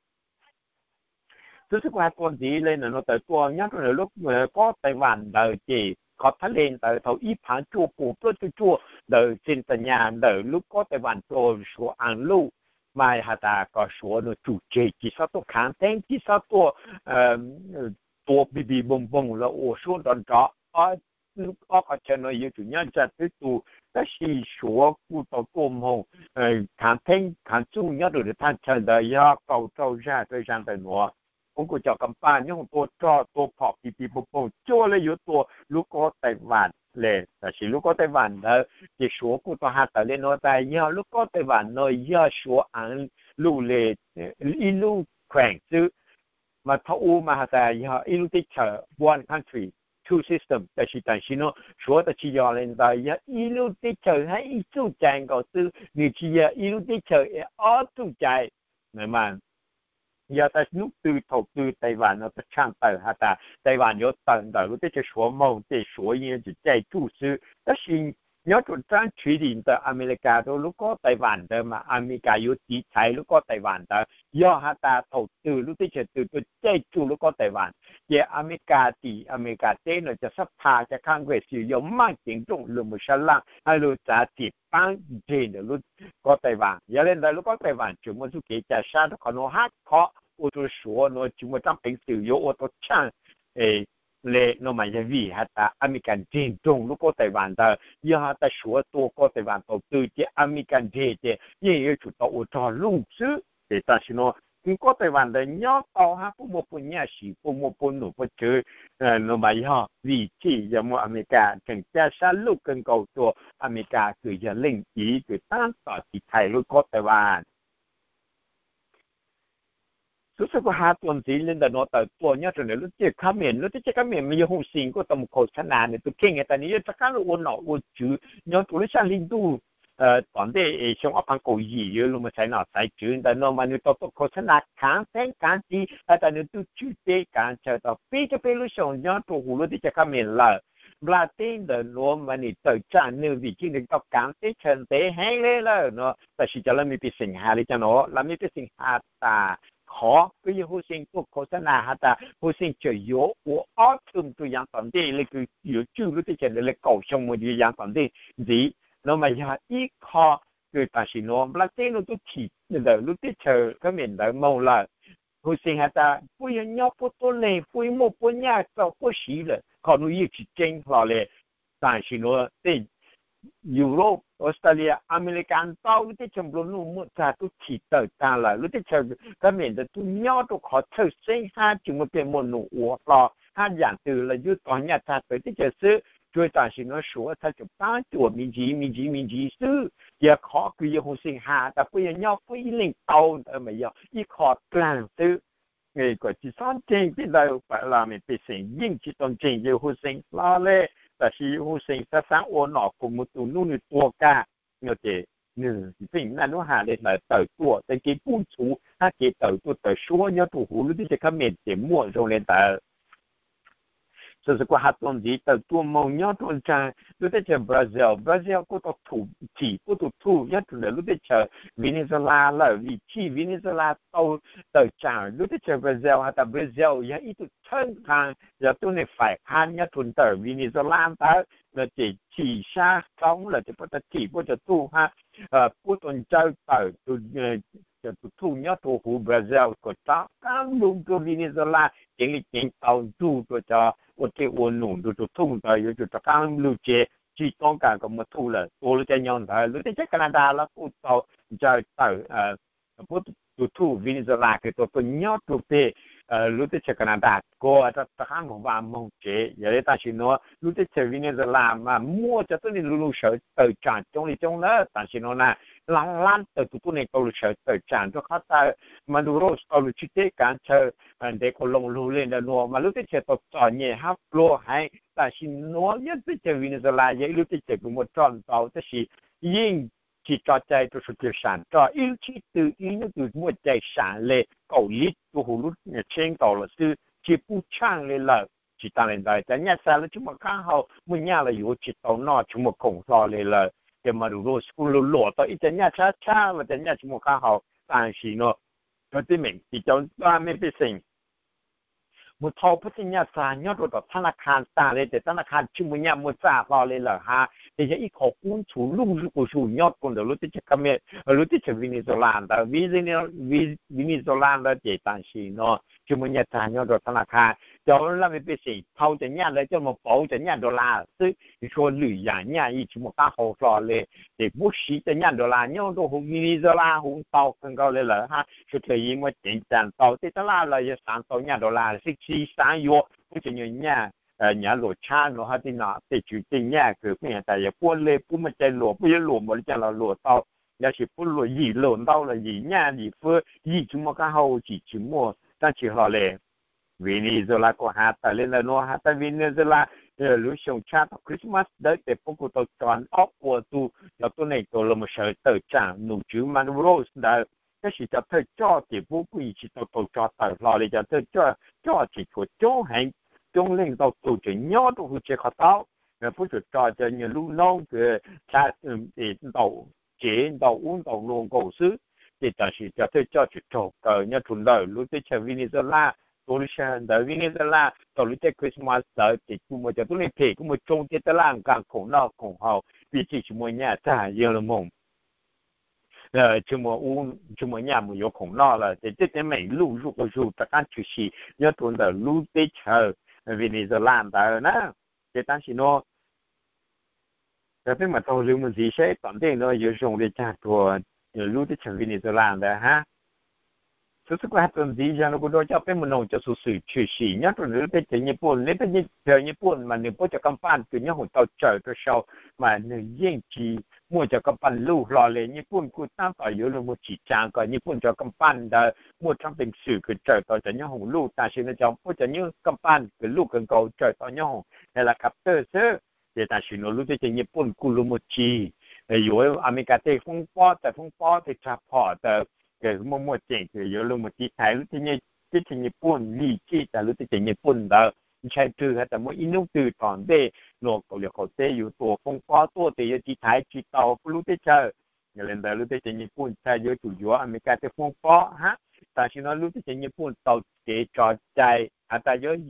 Tub xwb kuv has txuas ntxiv le ntawm nuav tawm tuaj nyob rua ntawm lub kob Taiwan ntawd ces qhov thaj le ntawd thaum ib phav cuaj pua plaub cuaj cuaj ntawd txij tag nyaj ntawm lub kob Taiwan rua Suav Aav Luj mas has tas kom Suav nuav tsum tseg tsis xob tuaj khaav theeb tsis xob tuaj tua pig pig boom boom los ua suab nrov nrov. Ob qhov chaw nuav yuav tsum nyob tsab twb tu, tab sis Suav kuj tau tuaj moog khaav theeb khaav txuj nyob rua thaj chaw ntawd yog kaum rau zag rau zag ntawm nuav. Puab kuj coj kam paj nyooj tua rog tua phom pig pig boom boom cuaj le yuav tua lub kob Taiwan le. Tab sis lub kob Taiwan ntawd ces Suav kuj tau has tawm le nuav tas yog lub kob Taiwan nuav yog Suav Aav Luj le ib lub kheem xwb. Mas thaum u mas has tas yog ib lub teb chaws, one country, two system, tab sis tam sim nuav Suav tau tsis yog le ntawd, yog ib lub teb chaws hab ib txuj cai nkaus xwb, nwg tsis yog ib lub teb chaws es ob txuj cai. Mas Yog tas hnub twg thaum twg Taiwan no tau tshaj tawm has tas Taiwan yuav tawm ntawm lub teb chaws Suav moog ces Suav yeej yuav tsum caij tsuj xwb. Tab sis nyob rua rab treaty ntawm Amelikas rua lub kob Taiwan ntawd mas Amelikas yuav tiv thaiv lub kob Taiwan ntawd. Yog has tas thaum twg lub teb chaws twg tuaj caij tsuj lub kob Taiwan ces Amelikas tim Amelikas teb no cov xab pha cov Congress yuav maaj ceev nrooj lug moog sab laaj hab lug txav txim paab nreg ntawm lub kob Taiwan. Yog le ntawd lub kob Taiwan tseem muaj txuj kev ca sab rua qhov nuav hab khov ua rua Suav nuav tsis muaj rab peev xwm yuav ua tau tshaj le no mas yog vim has tas Amelikas nreg nroog lub kob Taiwan ntawd. Yog has tas Suav tua kob Taiwan tau twg ces Amelikas nreg ces yeej yuav tsum tau ua rog luj xwb. Ces tam sim nuav kws kob Taiwan ntawd nyob tau hab puab muaj puab nyaj siv puab muaj puab num puab tswv no mas yog vim txhij yog muaj Amelikas tseem ca sab luj kawg nkaus rua Amelikas kws yog leej iv kws taab tom tiv thaiv lub kob Taiwan. Xov xwm kuv has txuas ntxiv le ntawm nuav tawm tuaj nyob rua ntawm lub teb chaws Khab Mem. Lub teb chaws Khab Mem mas yog Hu Xees kuj tau mus khau xab nas nws tus kheej has tas nws yuav rov qaab lug ua nom ua tswv nyob rua lub sab hli ntuj tom ntej xyoo ob phav kaum yim yuav lug mus xaiv nom xaiv tswv. Ntawm nuav mas nws tau tuaj khau xab nas khaav teb khaav tsi has tas nws tub tswv teb kaav chaw tau peb caug peb lub xyoo nyob rua huv lub teb chaws Khab Mem lawm. Nplaj teb ntawm nuav mas nws tawm tsaam nws vim tsi nws tau kaav teb chaws ntev heev le lawm no. Tam sim cov laj mej pej xeem has le caag nuav, laj mej pej xeem has tas qhov kws yog Hu Xees tuaj khau xab nas has tas Hu Xees tseem yuav ua ob txhum rua yaav tom ntej le kws yuav tswj lub teb chaws ntawd le kaum xyoo mus yaav tom ntej ntxiv no mas yog ib qho kws tam sim nuav nplaj teb nuav tub chim ntawm lub teb chaws Khab Mem ntawd moog lawm. Hu Xees has tas puab yog nyob puab tuab neeg puab muaj puab nyaj rua puab siv lawm, qhov nuav yeej tsis tseeb hlo le. Tam sim nuav tej Europe, Australia, Amelikas ntau lub teb chaws nplua nuj muaj txag tub chim tawm taag lawm. Lub teb chaws Khab Mem ntawd tub nyob rua qhov txhawj xeeb hab tsis muaj dlej muaj num ua hlo hab yaam twg los yug tog nyaj txag tawm teb chaws xwb. Tsuas tam sim nuav Suav txhaj tseem paab cuam me ntsis me ntsis me ntsis xwb. Ces qhov kws yog Hu Xees has tas puab yog nyob puab ib leeg tau ntawd mas yog ib qho dlaag xwb. Kom tsis xob ntseeg tej ntawd, laj mej pej xeem yeej tsis tau ntseeg yawg Hu Xees hlo le. Tam sim Hu Xees xaav xaav ua nom kuas mus tus nub nwg tuag kag no ces nwg txeej naj nub has le ntawd tawm tuaj tej kev kub ntxhuv hab kev tawm tuaj tawm suab nyob rua huv lub teb chaws Khab Mem ces muaj zoo le ntawd. Xov xwm kuv has txuas ntxiv tawm tuaj moog nyob rua nraag lub teb chaws Brazil. Brazil kuj tau thum thim puab tus thuj nyob rua ntawm lub teb chaws Venezuela lawm vim txhij Venezuela tau tawm tsaam lub teb chaws Brazil has tas Brazil yog ib tug txhawb nqaa yog tuab neeg faam qhab nyob rua ntawm Venezuela ntawd no ces txhim sab roob lawm ces puab tau thim puab cov thuj hab puab tau ntsawj tawm cov tus thuj nyob rua huv Brazil kom rov qaab lug rua Venezuela ceev le ceev tau nrug rua cov ua dlej ua num nrug tus thuj ntawd yuav tsum rov qaab lug tsev, tsis toob kas kom muaj thuj lawm. Tua lub caij nyoog ntawd lub teb chaws Canada los kuj tau ntsawj tawm puab tus thuj Venezuela kws tau tuaj nyob rua peg lub teb chaws Canada kuas rov qaab moog vaaj moog tsev. Yog le tam sim nuav lub teb chaws Venezuela mas muaj cov tuab neeg lug lug sawv tawm tsaam coob le coob na. Tam sim nuav na, lab lab tawm tus tuab neeg tau lug sawv tawm tsaam rua qhov tas Maduro tau lug tswj teb kaav chaw ntev quas loo lug le ntawm nuav mas lub teb chaws tau txom nyem hab pluag heev. Tam sim nuav nyob teb chaws Venezuela yog ib lub teb chaws kws muaj roj ntau tab sis yeej tsis tso cai rua suav dlawg saam roj. Ib lub tsheb tw ib hnub tw muaj cai saam le kaum lib rua huv lub tsheb nkaus lawm xwb, tsis pub tshaaj le lawm. Tsis taag le ntawd cov nyaj txag lawv tsis muaj qaab hau, muaj nyaj los yuav tsis tau noj, tsis muaj khoom hlo le lawm. Ces Maduro kuj lug luam tau ib cov nyaj tshab tshab los cov nyaj tsis muaj qaab hau. Tam sim nuav cov teeb meem ces cov laj mej pej xeem mus thau puab tej nyaj txag nyob rua tom thab na kha taag le ces thab na kha tsis muaj nyaj muaj txag hlo le lawm hab ces yog ib qho kub ntxhuv luj zuj quas zug nyob rua ntawm lub teb chaws Kame, lub teb chaws Venezuela ntawd. Venezuela ntawd ces tam sim nuav tsis muaj nyaj txag nyob rua thab na kha. Cov laj mej pej xeem thau cov nyaj ntawd coj moog pauv cov nyaj dollar xwb, txhua lwm yaam nyaj yeej tsis muaj qaab hau hlo le. Ces puab siv cov nyaj dollar nyob rua huv Venezuela huv ntau kawg nkaus le lawm hab suav dlawg yeej muaj ceev ca ntau. Tej thab laj los yog xaav tau nyaj dollar xwb tsis xaav yuav puab cov nyuag nyaj nyav luam tshab nuav hab tej no tej tswv tej nyaj kws puab has tas yog puab le puab muaj cai luam puab yuav luam npaum le caag los luam tau. Yog sis puab luam yim luam ntau los yim nyaj yim puab yeej tsis muaj qaab hau tsi tsis muaj dlaab tsi hlo le. Venezuela kuj has tawm le ntawm nuav has tas Venezuela lub xyoo tshab thaum Christmas ntawd ces puab kuj tau tso ob puas tug cov tuab neeg tau lug mus sawv tawm tsaam num tswv Maduro ntawd. Tab sis cov thawj coj ces puab kuj yeej tsis tau tau tso tawm hlo li, cov thawj coj coj tseem tshuav coob heev, coob leej ntau tug tseem nyob rua huv tsev qhov taub. Puab tsuas tso cov nyuag lub noob ntau tsev ntau ub ntau nuav nkaus xwb. Ces tam sim cov thawj coj tseem raug kaw nyob rua ntawm lub teb chaws Venezuela. Tuav lub sij hawm ntawd Venezuela thaum lub caij Christmas ntawd ces kuj muaj cov tuab neeg phem kuj muaj tsoo tiag, tab laj nkaag khoom noj khoom haus, pib txhij tsis muaj nyaj tag, yawg luag moog tsis muaj ub tsis muaj nyaj mus yuav khoom noj lawm. Ces tej teeb meem luj zuj quas zug rov qaab tshwm sim nyob rua ntawm lub teb chaws Venezuela ntawd na. Ces tam sim nuav peb mam taug lw mus ntxiv saib tom ntej nuav yuav zoo li caag rua lub teb chaws Venezuela ntawd hab. Xov xwm kuv has txuas ntxiv zag nuav kuv rua coj peb mus noog cov xuv xwm tshwm sim nyob rua ntawm lub teb chaws Nyij Pooj. Lub teb chaws Nyij Pooj mas nwg puab cov kab npaj kws nyob hoom tau tsawm rua sau mas nwg yeej tsis muaj cov kab npaj luj hlo li. Nyij Pooj kuj taab tom yuav lug moog tsim tsaa kom Nyij Pooj cov kab npaj ntawd muaj tshab peev xwm kws tsawm tau cov nyob hoom luj. Tam sim nuav cov puab cov nyob kab npaj kws luj kawg nkaus tsawm tau nyob hoom helicopter xwb. Ces tam sim nuav lub teb chaws Nyij Pooj kuj lug moog tsim, yuav Amelikas tej foob pob txais foob pob tej rag phom ntawd, muaj muaj tseem kws yuav lug moog tiv thaiv lub teb chaws Nyij Pooj li txij tas lub teb chaws Nyij Pooj ntawd ntshai rwg has tas muaj ib nub twg tom ntej nuav Kaus Lim qaum teb yuav tua foob pob tuaj tes yuav tiv thaiv tsis tau lub teb chaws. Yog le ntawd lub teb chaws Nyij Pooj txhaj yuav tsum yuav Amelikas tej foob pob hab. Tam sim nuav lub teb chaws Nyij Pooj tau kev tso cai has tas yuav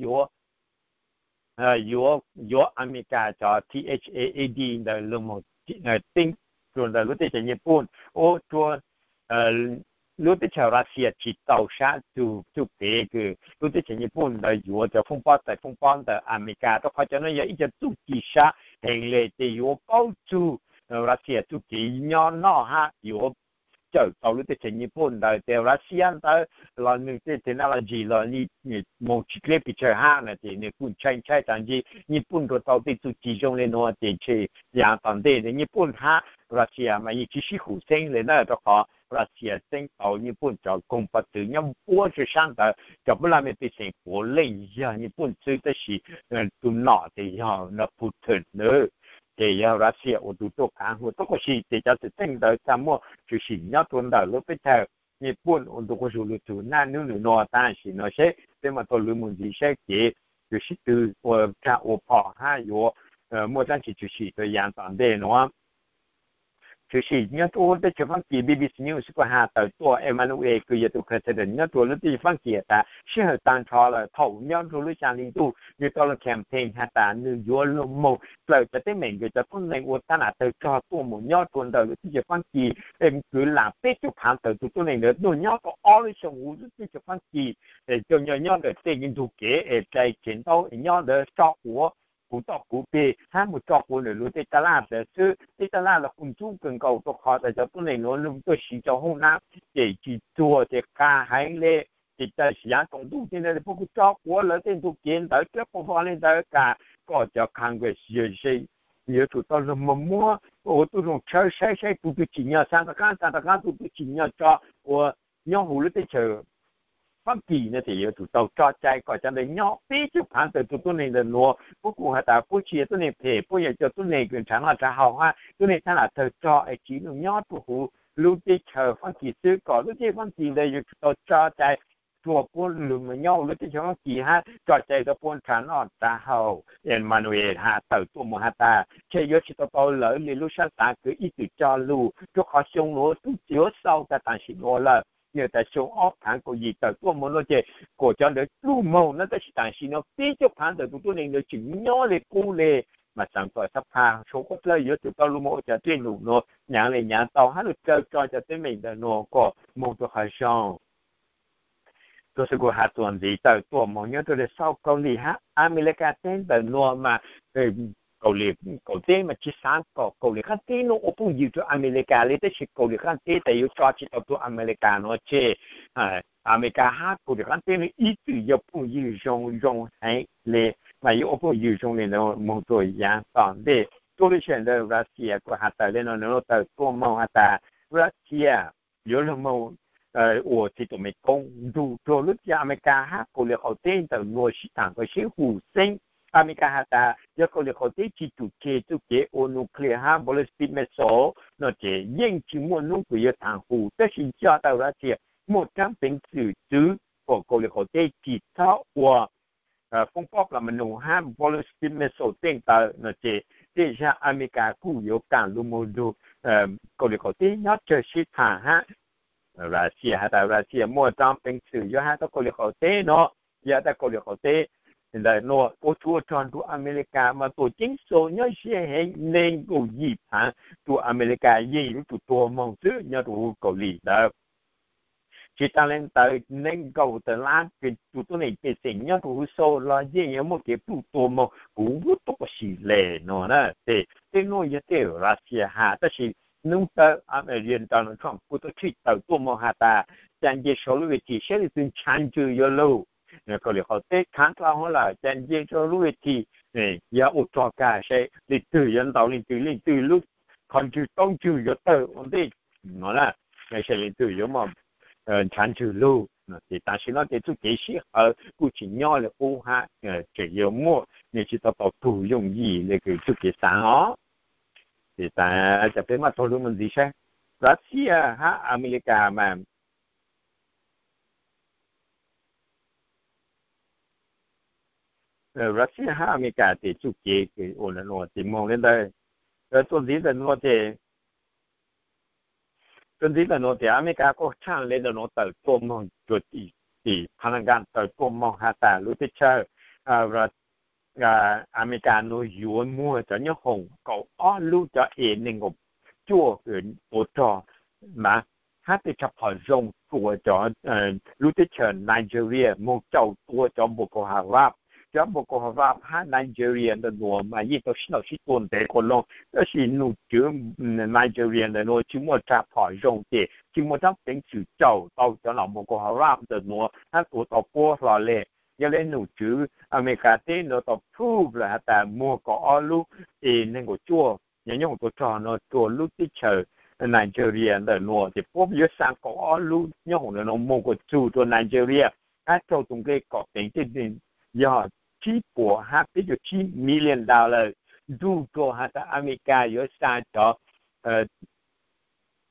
yuav yuav Amelikas cov T H A A D ntawd lug moog teeb rua ntawm lub teb chaws Nyij Pooj ua rua lub teb chaws Russia tsis tau sab txug txuj kev kws lub teb chaws Nyij Pooj ntawd yuav cov foob pob txais foob pob ntawm Amelikas, rua qhov cov nuav yog ib cov txuj ci sab heev le tes yuav paub txug Russia txuj kev nyob noj hab yuav cawm tau lub teb chaws Nyij Pooj ntawd. Tes Russia ntawd los nwg tej technology los moog tsis dleb pes tsawg hab na, tes nwg kuj ntshai ntshai tas ntshe Nyij Pooj rua tau tej txuj ci zoo le nuav tes ntshe yaav tom ntej Nyij Pooj hab Russia mas yeej tsis sib hum xeeb le na, rua qhov Russia txeeb tau Nyij Pooj cov koog pov txwv nyob puab sab ntawd, cov puab laj mej pej xeem puav leej yog Nyij Pooj xwb, tab sis tus nom tes yog Putin nawb. Ces yog Russia ua tug tuaj kaav hua tuab si, ces cov txwm txheej ntawd txhaj muaj tshwm sim nyob rua ntawm lub teb chaws Nyij Pooj ua ntu quas zug lug txug naj nub nua. Tam sim nuav seb peb mam tau lug mus ntxiv saib kev kws sib tw ua rag ua phom hab yuav muaj dlaab tsi tshwm sim rua yaav tom ntej nuav. Tshwm sim nyob rua teb chaws Faab Kis, B B C News kuj has tawm tuaj Emmanuel kws yog tus president nyob rua lub teb chaws Faab Kis tas sij hawm taag nrho lawm, thaum nyob rua lub xyaa hli ntuj nwg tau lug campaign has tas nwg yuav lug moog dlaws cov teeb meem kws cov tuab neeg ua tag nam tawg rog tuaj mus nyob rua ntawm lub teb chaws Faab Kis, kws lam peb caug phaav tawm tug tuab neeg ntawd tuaj nyob rua ob lub xyoo huv lub teb chaws Faab Kis, coj nyob ntawm tej ntug kev es dai tsev ntaub es nyob ntawd tso quav puv toj puv peg hab mus tso quav nwg lug tej taj laj ntawd xwb. Tej taj laj los kuj ntxub kawg nkaus rua qhov tas cov tuab neeg nuav lug tuaj siv cov hoob nab ces tsis txuag ces qas heev le. Ces tam sim yaav tsaus ntuj tej ntawd puab kuj tso quav lawv tej ntug kev ntawd rab quas vog le ntawd tas kom cov Congress yuav tsum tau lug moog muab ua tub zoo tshawb saib saib tus twg tsim nyog xa rov qaab, xa rov qaab, tus twg tsim nyog tso ua nyob huv lub teb chaws Faab Kis no ces yuav tsum tau tso cai kom cov ntawd nyob peb caug phaav tawm tug tuab neeg ntawm nuav. Puab kuj has tas puab tsis yog tuab neeg phem, puab yog cov tuab neeg kws nrhav noj nrhav haus hab tuab neeg tag nam tawg rog es tsiv lug nyob rua huv lub teb chaws Faab Kis xwb, kom lub teb chaws Faab Kis ntawd yuav tsum tau tso cai rua puab lug moog nyob huv lub teb chaws Faab Kis hab tso cai rua puab nrhav noj nrhav haus. Emmanuel has tawm tuaj moog has tas ntshe yuav tsis tau tau lawv le lub sab xaav kws ib txwm cog lug rua qhov xyoo nuav tub txiv huab xau tas tam sim nuav lawm. Nwg tas xyoo ob phaav kaum yim tawm tuaj moog nuav ces kom cov ntawd lug moog na, tab sis tam sim nuav peb caug phaav ntawm tug tuab neeg ntawd tseem nyob le qub le. Mas xaav kom xab phaj sau qhuab dlawg yuav tsum tau lug moog ua cov dej num nuav nyaav le nyaav tau hab lug dlaws tso cov teeb meem ntawm nuav kom moog rua qhov zoo. Tuab xwb kuj has txuas ntxiv tawm tuaj moog nyob rua le South Kaus Lim hab Amelikas teb ntawm nuav mas Kaus Lim qaum teb mas tsis xaav kom Kaus Lim qaab teb nuav ua phooj ywg rua Amelikas le, tab sis Kaus Lim qaab teb tas yuav tso tsis tau tug Amelikas nuav tseg. Amelikas hab Kaus Lim qaab teb nuav ib txwm yog phooj ywg zoo zoo heev le, mas yuav ua phooj ywg zoo le nuav moog rua yaav tom ntej. Tuab lub sij hawm ntawd Russia kuj has tawm le nuav, nwg tawm tuaj moog has tas Russia yuav lug moog ua txiv tuam mej koob nrug rua lub teb chaws Amelikas hab Kaus Lim qaum teb ntawm nuav sib thaam kom sib hum xeeb. Amelikas has tas yog Kauslim Qaum Teb tsis tsum tseg txuj kev ua nuclear hab ballistic missile no ces yeej tsis muaj hnub kws yuav thaam hus, tab sis yog tas Russia muaj raab peev xwm txwv kom Kauslim Qaum Teb tsis txhob ua foob pob plas ma nus hab ballistic missile tej ntawd no ces tej zag Amelikas kuj yuav kaam lug moog nrug Kauslim Qaum Teb nyob tsawg sib thaam hab. Russia has tas Russia muaj raab peev xwm yuav has tau Kauslim Qaum Teb no, yog tas Kauslim Qaum Teb ntawm nuav ua tsuj ua rog nrug Amelikas mas tuam ceeb xoo nyob ze heev, neeg nkaum yim phaav rua Amelikas yeej yuav tsum tuag moog xwb nyob rua huv Kauslim ntawd. Tsis taag le ntawd, neeg nkaum tawm lab kws tug tuab neeg pej xeem nyob rua huv Xoo los yeej yuav muaj kev pluj tuag moog huv tuab si le no na. Ces tej nuav yog tej Russia has, tab sis nub tawm Donald Trump kuj tau tshwj tawm tuaj moog has tas ca nce sau lub vaj thim saib leej twg ntshaw ntswg yuav lug. Kauslim Qaum Teb khaav dlhau huv lawm, ca nce sau lub vaj thim, yog ua rog kag saib leej twg yuav ntaus leej twg, leej twg lub qhov ntswg taub ntswg yuav tawg ua ntej no na, saib leej twg yuav muaj ntshaw ntswg lug. Ces tam sim no ces txuj kev sib hawv kuj tsis nyob le qub hab, tseem yuav muaj, nws tsis tau tau tug yooj yim le kws txuj kev xaav os. Ces tas cov peb maj taug lug mus ntxiv saib, Russia hab Amelikas mas Russia hab Amelikas ces txuj kev kws ua ntawm nuav ces moog le ntawd, tuaj ntxiv ntawm nuav ces, tuaj ntxiv ntawm nuav ces Amelikas kuj tshaaj le ntawm nuav tawm tuaj moog rua tim Palankaav tawm tuaj moog has tas lub teb chaws Amelikas nuav yuav muag cov nyoob hoom kaum ob lub cov A neeg nkaum cuaj tua rog mas hab tej tshav phom zoo tua cov, lub teb chaws Nigeria moog caum tua cov Boko Haram. Cov Boko Haram hab Nigeria ntawm nuav mas yeej tau sib ntaus sib tua ntev quas loog, tab sis nom tswv Nigeria ntawm nuav tsis muaj tshav phom zoo ces tsis muaj raab peev xwm caum tau cov nom Boko Haram ntawm nuav hab tua tau puab hlo le. Yog le nom tswv Amelikas teb nuav tau prove lawm has tas muag kaum ob lub A neeg nkaum cuaj cov nyoob hoom tua rog nuav rua lub teb chaws Nigeria ntawm nuav ces puab yuav xa kaum ob lub nyoob hoom ntawm nuav moog kuas txug rua Nigeria hab raug tus nqe kom peev tej yog tsib puas hab peb caug tsib million dollar nrug rua has tas Amelikas yuav xa cov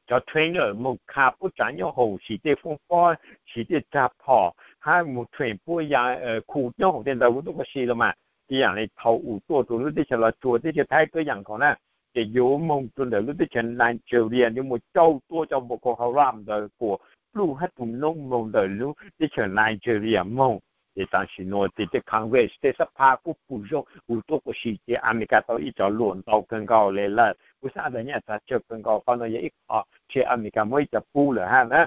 cov trainer moog kha puab tsav nyoob hoom, siv tej foob pob, siv tej tshav phom hab moog train puab ya khu nyoob hoom tej ntawd huv tuab si los mas. Ib yaam le thaum u tuaj rua lub teb chaws Los Tsuas, teb chaws Thaib tuab yaam nkaus na, ces yuav moog rua ntawm lub teb chaws Nigeria yuav moog caum tua cov Boko Haram ntawd kuas pluj hab tus noob moog ntawm lub teb chaws Nigeria moog. Ces tam sim nuav ces tej Congress tej xab phab kuj pum zoo huv tuab si ces Amelikas tau ib cov luam ntau kawg nkaus le lawm. Kuv xaav tas nyaj txav tsawg kawg nkaus, qhov nuav yog ib qho tseg Amelikas muab ib co pub lawm hab na.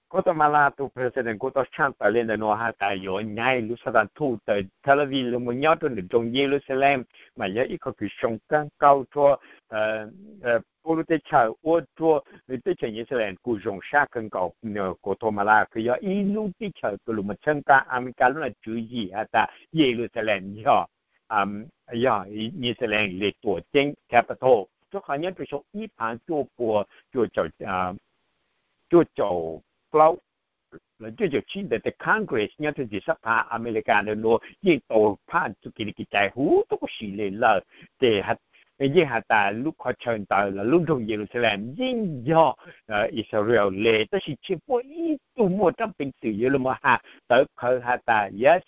Kuv tau mas la tus president kuj tau tshaaj tawm le ntawm nuav has tas yuav nyaib lub xab tas thuj tawm Tel Aviv lug moog nyob rua ntawm nroog Yelusalem, mas yog ib qho kws zoo kawg nkaus rua puab lub teb chaws ua rua teb chaws Yixalayees kuj zoo sab kawg nkaus. Kuv tau mas la kws yog ib lub teb chaws kws lug moog txhawb nqaa Amelikas lub nom tswv yim has tas Yelusalem yog, yog Yixalayees le tuam ceeb capital, rua qhov nyob rua xyoo ib phav cuaj puas cuaj caum plaub los cuaj caum tsib ntawd tej Congress nyob rua ntxim xab phab Amelikas ntawm nuav yeej tau phaj txuj kev li kev cai huv tuab si le lawm. Ces yeej has tas lub qhov chaw ntawd los lub nroog Yelusalem yeej yog Israel le, tab sis tseem muaj ib tug muaj raab peev xwm yuav lug moog has tawv phawv has tas yog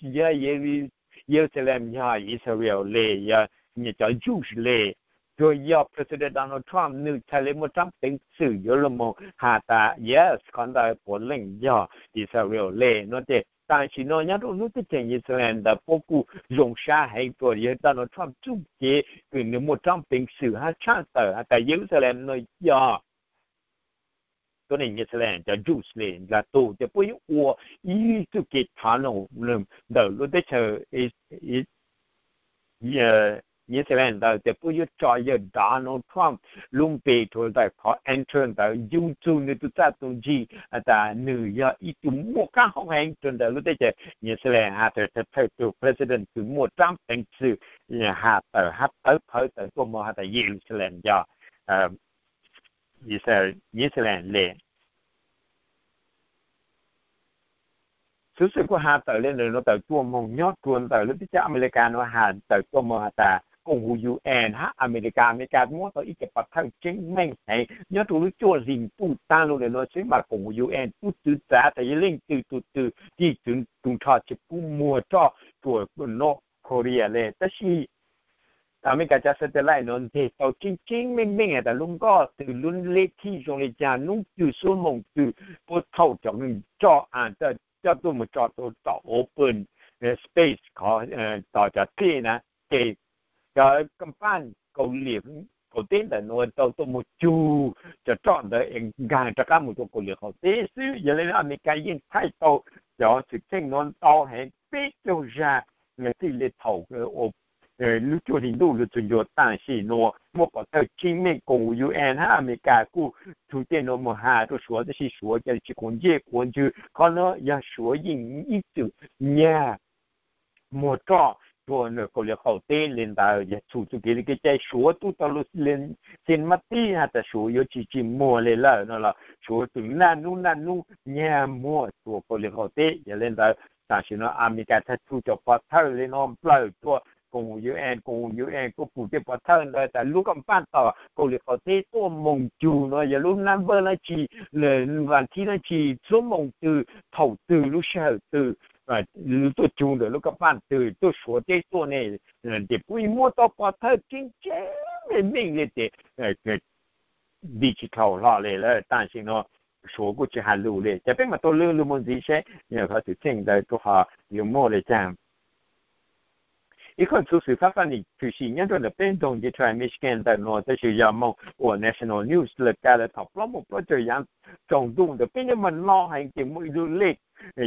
Yelusalem yog Israel le, yog cov Jews le. Tsuas yog president Donald Trump nwg txhaj le muaj raab peev xwm yuav lug moog has tas yes, qhov ntawd puav leej yog Israel le no. Ces tam sim no nyob rua lub teb chaws Yixalayees ntawd puab kuj zoo sab heev rua yog Donald Trump txuj kev kws nwg muaj raab peev xwm hab tshaaj tawm has tas Yelusalem no yog tuab neeg Yixalayees cov Jews le ntag tug, ces puab yuav ua ib txuj kev thav noog ntawm lub teb chaws Yixalayees ntawd, ces puab yuav tso yawg Donald Trump lub npe rua ntawm qhov entrance ntawd, yug txug nwg tug txaj tug ntsig has tas nwg yog ib tug muaj qaab hoob heev rua ntawm lub teb chaws Yixalayees, has tas thawj tug president kws muaj raab peev xwm has tawm hab tawv phawv tawm tuaj moog has tas Yelusalem yog Yixalayees le. Xov xwm kuj has tawm li ntawm no tawm tuaj moog nyob rua ntawm lub teb chaws Amelikas no has tawm tuaj moog has tas koom huv UN hab Amelikas, Amelikas muab tau ib co pov thawj tseeb meej heev nyob rua lub cuaj hlis ntuj taag lug ntawm no xwb mas koom huv UN tub txwv txav tas yog leej twg tug twg tig txwv tug nrho tsis pub muag roj rua North Korea le. Tab sis Amelikas cov satellite no nteg tau tseeb tseeb meej meej has tas lub nkoj twg, lub leb thib zoo li cas, nub twg, xuab moos twg, puab thaum cov roj coj tuaj moog tso rua tom open space qhov tom cov dlej na, ces cov kaaj paaj Kauslim Kaus Teb ntawm nuav tau tuaj moog cug cov roj ntawd es nkaag rov qaab moog rua Kauslim Qaum Teb xwb. Yog le Amelikas yeej thaij tau cov xwm txheej nuav ntau heev peb caug zag txij le thaum lub cuaj hlis ntuj lug txug ncua tam sim nuav muaj pov thawj tseeb meej koom huv UN hab Amelikas kuj tug tej nuav moog has rua Suav, tab sis Suav ca le tsis quav ntsej quav ntswg. Qhov nuav yog Suav yeej ib txwm nyag muag roj rua Kauslim Qaum Teb le ntawd. Yog txhum txuj kev le kev cai Suav tub tau lug le xi mab tib has tas Suav yuav tsis tsis muag le lawm no los Suav txwm naj nub naj nub nyag muag rua Kauslim Qaum Teb. Yog le ntawd tam sim nuav Amelikas thaij txhua cov pov thawj le nuav nplawm rua koom huv UN, koom huv UN kuj pum tej pov thawj ntawd tas lub kaaj paaj tom Kauslim Qaum Teb tuaj moog cug nuav yog lub number dlaab tsi, vas thib dlaab tsi, xuab moos twg, thaum twg, lub sij hawm twg, tuaj cug ntawm lub kaaj paaj twg, tuaj Suav teb tuaj ne. Ces puab muab tau pov thawj tseeb tseeb meej meej le ces digital hlo le lawm tam sim nuav Suav kuj tsis has lug le. Ces peb mam tau lug lug moog ntxiv seb qhov xwm txheej ntawd rua qhov yuav muaj le caag. Ib qho xuv xwm fab fab nim tshwm sim nyob rua ntawm peb nroog Detroit, Michigan ntawm nuav tab sis yog moog ua national news lawm kag lawm thaum plaub moos plaub caug yaav tsaus ntuj ntawd peb nyob mas no heev ces muaj ib lub lej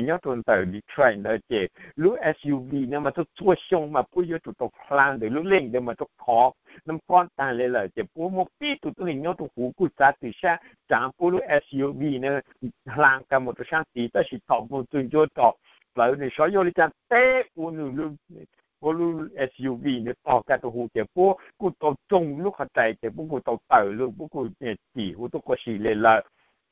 nyob rua ntawm Detroit ntawd ces lub SUV no mas txhua txhua xyoo mas puab yuav tsum tau hlaa ntawm lub lej ntawd mas rua khov nab kob taag le lawm ces puab muaj peb tug tuab neeg nyob rua huv kuj txav txim sab tsaav puab lub SUV na hlaa kag moog rua saab tid tab sis thaum moog txug ncua tom plawv nwg sov yuav le caag teb ua nwg puab lub SUV nwg tog kag rua huv ces puab kuj tau tsoo lub qhov rais ces puab kuj tau tawm lug puab kuj cim huv tuab quas si le lawm.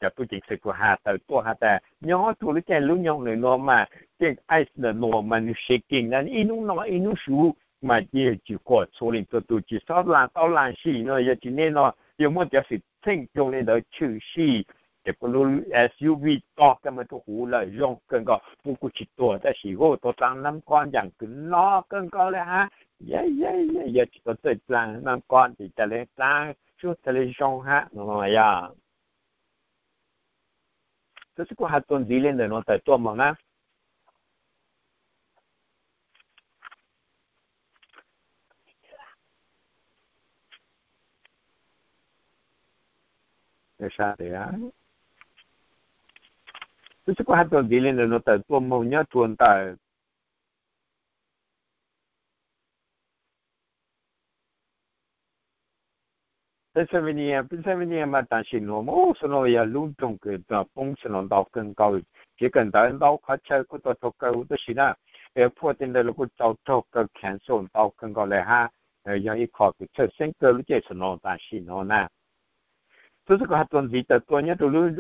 Cov tub ceev xwm kuj has tawm tuaj has tas nyob rua lub caij lub nyoog ntawm nuav mas tej ice ntawm nuav mas nwg shaking na ib nub noj ib nub su mas yeej tsis quam txhua leej txhua tug tsis xob laag tau laag sim no yog tsis nej no yog muaj cov xwm txheej zoo le ntawd tshwm sim ces puab lub SUV tog kag moog rua huv lawm zoo kawg nkaus puab kuj tsis tuag tab sis huv tau dlaav nab kob ncaam kws no kawg nkaus le hab. Yog tsis tau txawj dlaav nab kob ces ca le dlaav sub ca le zoo hab no yog. Tab sis kuj has txuas ntxiv le ntawm nuav tawm tuaj moog na. Tab sis kuj has txuas ntxiv le ntawm nuav tawm tuaj moog nyob rua ntawm Pennsylvania, Pennsylvania mas tam sim nuav ub snow yog lub nroog kws poob snow ntau kawg nkaus, tsis kawm ntawv ntau qhov chaw kuj tau raug kaw huv tab sis na, airport tej ntawd los kuj tau raug kaw cancel ntau kawg nkaus le hab. Yog ib qho kws txhawj xeeb kawg lub caij snow tam sim nuav na. Tab sis kuj has txuas ntxiv tawm tuaj nyob rau lub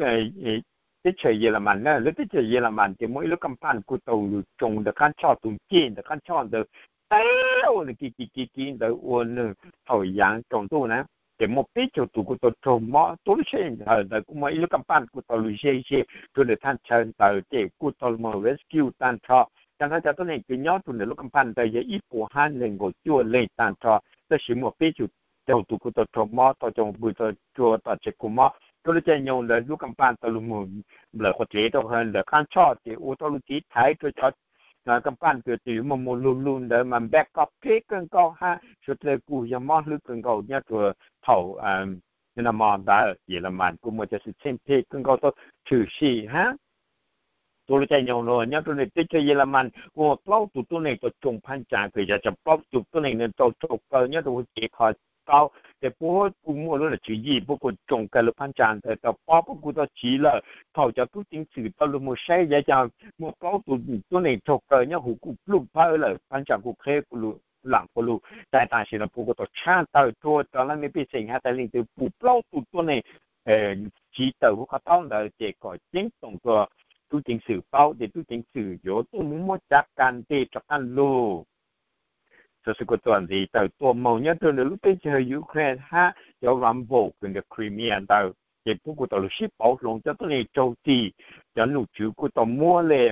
teb chaws Yelamas na, lub teb chaws Yelamas ces muaj ib lub kaaj paaj kuj tau lug tsoo ntawm qaab choj, tus ncej ntawm qaab choj ntawd teb ua nws kiv kiv kiv kiv ntawd ua nws thaum yaav tsaus ntuj na, ces muaj peb caug tus kuj tau raug mob. Tuab lub sij hawm ntawd kuj muaj ib lub kaaj paaj kuj tau lug ze ze rua ntawm thaj chaw ntawd ces kuj tau lug moog rescue taag nrho. Taag nrho cov tuab neeg kws nyob rua ntawm lub kaaj paaj ntawd yog ib puas hab neeg nkaum cuaj leeg taag nrho, tab sis muaj peb caug tus kuj tau raug mob, tau coo pw, tau tsua tom tsev kua mob. Rua lub caij nyoog ntawd lub kaaj paaj tau lug moog nplawm qhov tsev rau ntawm qaab choj ces ua tau lug tiv thaiv rua cov kaaj paaj kws tseem yuav moog moog lug lug ntawd mas npaj koj phem kawg nkaus hab, suav dlawg kuj yog mob hlwb kawg nkaus nyob rua thaum no mo ntawd Yelamas kuj muaj cov xwm txheej phem kawg nkaus tau tshwm sim hab. Tuab lub caij nyoog nuav nyob rua ntawm teb chaws Yelamas kuj muaj plaub tug tuab neeg tau tsoo phab ntsa kws yog cov plaub tug tuab neeg ntawd tau raug kaw nyob rua huv tsev qhov tau, ces puab kuj muaj lub tswv yim puab kuj tsoo kaw lub phab ntsa ntawd tau pob, puab kuj tau tsiv lawm. Thaum cov tub ceev xwm tau lug moog saib yog cov muaj plaub tug tuab neeg raug kaw nyob huv kuj pluj phawb lawm, phab ntsa kuj qheb kuj lug laam kuj lug tag. Tam sim no puab kuj tau tshaj tawm rua cov laj mej pej xeem has tas leej twg pum plaub tug tuab neeg tsiv tawm huv qhov taub ntawd ces kom ceeb toom rua tub ceev xwm paub ces tub ceev xwm yuav tuaj mus muab cav kas ntej rov qab lug. Xov xwm kuv txuas ntxiv tawm tuaj moog nyob rua ntawm lub teb chaws Ukraine hab cov Rumbos kws ntawm Crimea ntawd ces puab kuj tau lug sib pauv hloov cov tuab neeg raug txim. Cov nom tswv kuj tau muab le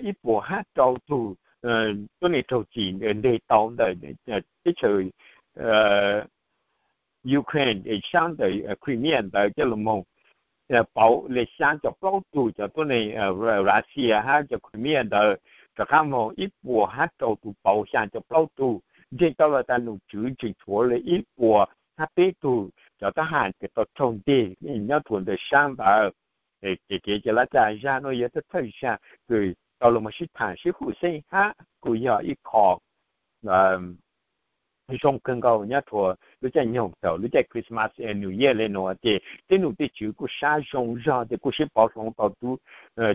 ib puas hab rau tug tuab neeg raug txim nteg tau ntawm teb chaws Ukraine sab ntawm Crimea ntawd coj lug moog pauv le xyaa caum plaub tug cov tuab neeg Russia hab cov Crimea ntawd rov qab moog ib puas hab rau tug pauv xyaa caum plaub tug. Ntseeg tau lawm tas nom tswv tseem tshuav le ib puas hab peb tug cov tab ham kws tau raug nteg nyob rua ntawm sab ntawd. Ces kev coj lab caj zag nuav yog thawj thawj zag kws tau lug moog sib thaam sib hum xeeb hab kuj yog ib qho zoo kawg nkaus nyob rua lub caij nyoog thaum lub caij Christmas New Year le nuav ces tej nom tej tswv kuj sab zoo zog ces kuj sib pauv hloov tau tub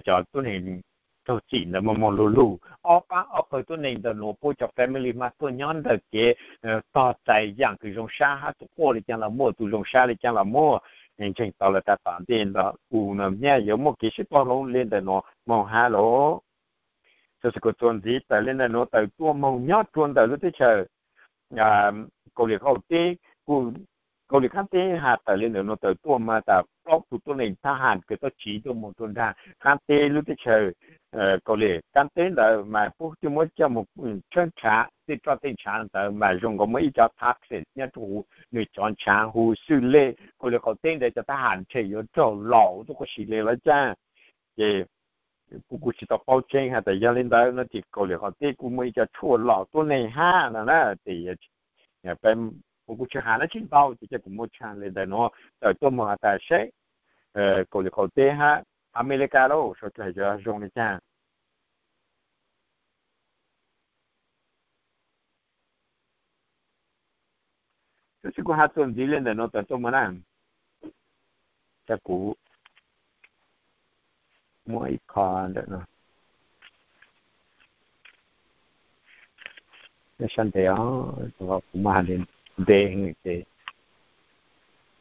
cov tuab neeg raug txim ntawd moog moog lug lug. Ob pab ob pawg tuab neeg ntawm nuav puab cov family mas tuaj nyob ntawm kev tog txais yaam kws zoo sab hab tug quaj le caag los muaj, tug zoo sab le caag los muaj. Ntseeg tau lawm tas tom ntej ntawm u nuav nyaj yuav muaj kev sib pauv hloov le ntawm nuav moog hab lawm. Xov xwm kuv txuas ntxiv tawm le ntawm nuav tawm tuaj moog nyob rua ntawm lub teb chaws Kauslim Qaab Teb, Kauslim Qaab Teb has tawm le ntawm nuav tawm tuaj mas tas plaub tug tuab neeg thab ham kws tau tsiv tuaj moog rua nraag qaab teb lub teb chaws Kauslim Qaab Teb ntawd mas puab twb muab coj moog tshawb nrhav tej roj tej nrhav ntawd mas zoo nkaus muaj ib cov toxin nyob rua huv nwg cov nrhav huv xwb le. Kauslim Qaab Teb ntawd cov thab ham ntshe yuav raug laus tuaj quas si le los caag. Ces puab kuj tsis tau paub tseeb has tas yog le ntawd no ces Kauslim Qaab Teb kuj muaj ib cov tshuaj los tuab neeg hab no na. Ces puab kuj tsis has dlaab tsi ntau ces coj kuv muab tshaj le ntawm nuav tawm tuaj moog has tas seb Kauslim Qaab Teb hab Amelikas los sau tag yuav zoo le caag. Xov xwm kuv has txuas ntxiv le ntawm nuav tawm tuaj moog na. Ces kuv muab ib qho ntawm nuav sab ntev os, kuv muab has ntev ces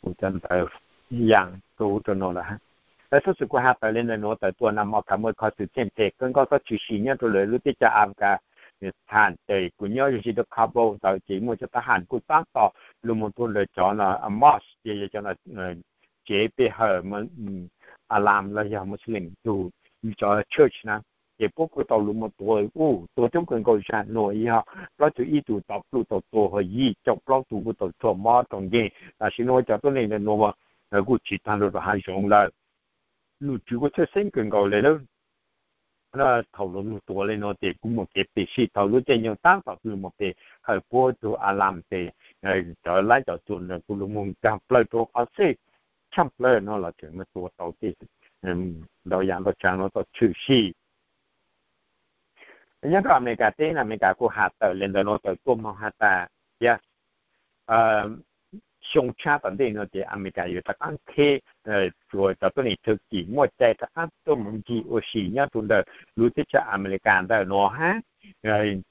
kuv cov ntawv yaam rua ub rua no lawm hab. Xov xwm kuv has tawm le ntawm nuav tawm tuaj na mas kuj muaj qhov xwm txheej phem kawg nkaus tau tshwm sim nyob rua lawv lub teb chaws Afghanistan. Ces kuv nyob ze ze rua Kabul ntawd ces muaj cov thab ham kuj taab tom lug moog rua ntawm cov no mosque ces yog cov tsev pe hawm alam los yog Muslim tug cov church na. Ces puab kuj tau lug moog tua, ua tua coob kawg nkaus zag nuav yog plaub caug ib tug tau pluj tau tua, ho yim caum plaub tug kuj tau raug mob raug nkeeg. Tam sim nuav cov tuab neeg ntawm nuav kuj tsiv taag nrho rua hav zoov lawm. Nom tswv kuj txhawj xeeb kawg nkaus le lawm. Thaum lug moog tua le nuav ces kuj muaj kev phem sij thaum lub caij nyoog taab tom kuj lug moog pe hawm puab tug alam ces cov laib cov txuas ntawd kuj lug moog nkaag plawg rua qhov txhia tshaaj plawg no los tseem moog tua tau tej ntau yaam ntau tsav nuav tau tshwm sim. Nyob rua Amelikas teb na, Amelikas kuj has tawm le ntawm nuav tawm tuaj moog has tas, yog xyoo tshab tom ntej nuav ces Amelikas yuav rov qaab qheb, tsuas cov tuab neeg Turkey muaj cai rov qaab tuaj moog ncig ua si nyob rua ntawm lub teb chaws Amelikas ntawm nuav hab.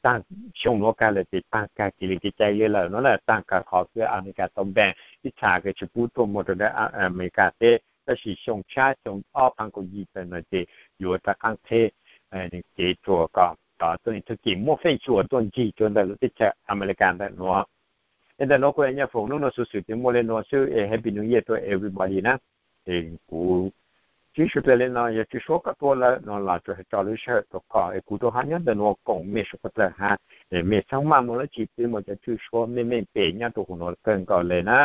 Taag xyoo nuav kag lawm ces taag kag kev li kev cai le lawm nuav na, taag kag qhov kws Amelikas tau ban ib txha kws tsi pub tuaj moog rua ntawm Amelikas teb, tab sis xyoo tshab xyoo ob phav kaum yim tawm nuav ces yuav rov qaab qheb kev rua kom cov tuab neeg Turkey muaj feem xyuam tuaj ncig rua ntawm lub teb chaws Amelikas ntawm nuav. Es ntawm nuav kuv Nyiaj Foom nub nuav xuv xwm ces muaj le nuav xwb es Happy New Year to everybody na. Es kuv tsi suav dlawg le no, yog tswj suab koj tuaj lawm no los tsuas tso lub sij hawm rua koj es kuv rua hab nyob ntawm nuav koom mej suav dlawg hab. Es mej txhob maj moog dlaab tsi, peb muaj cov tswj suab meej meej pem nyob rua huv nuav kawg nkaus le na.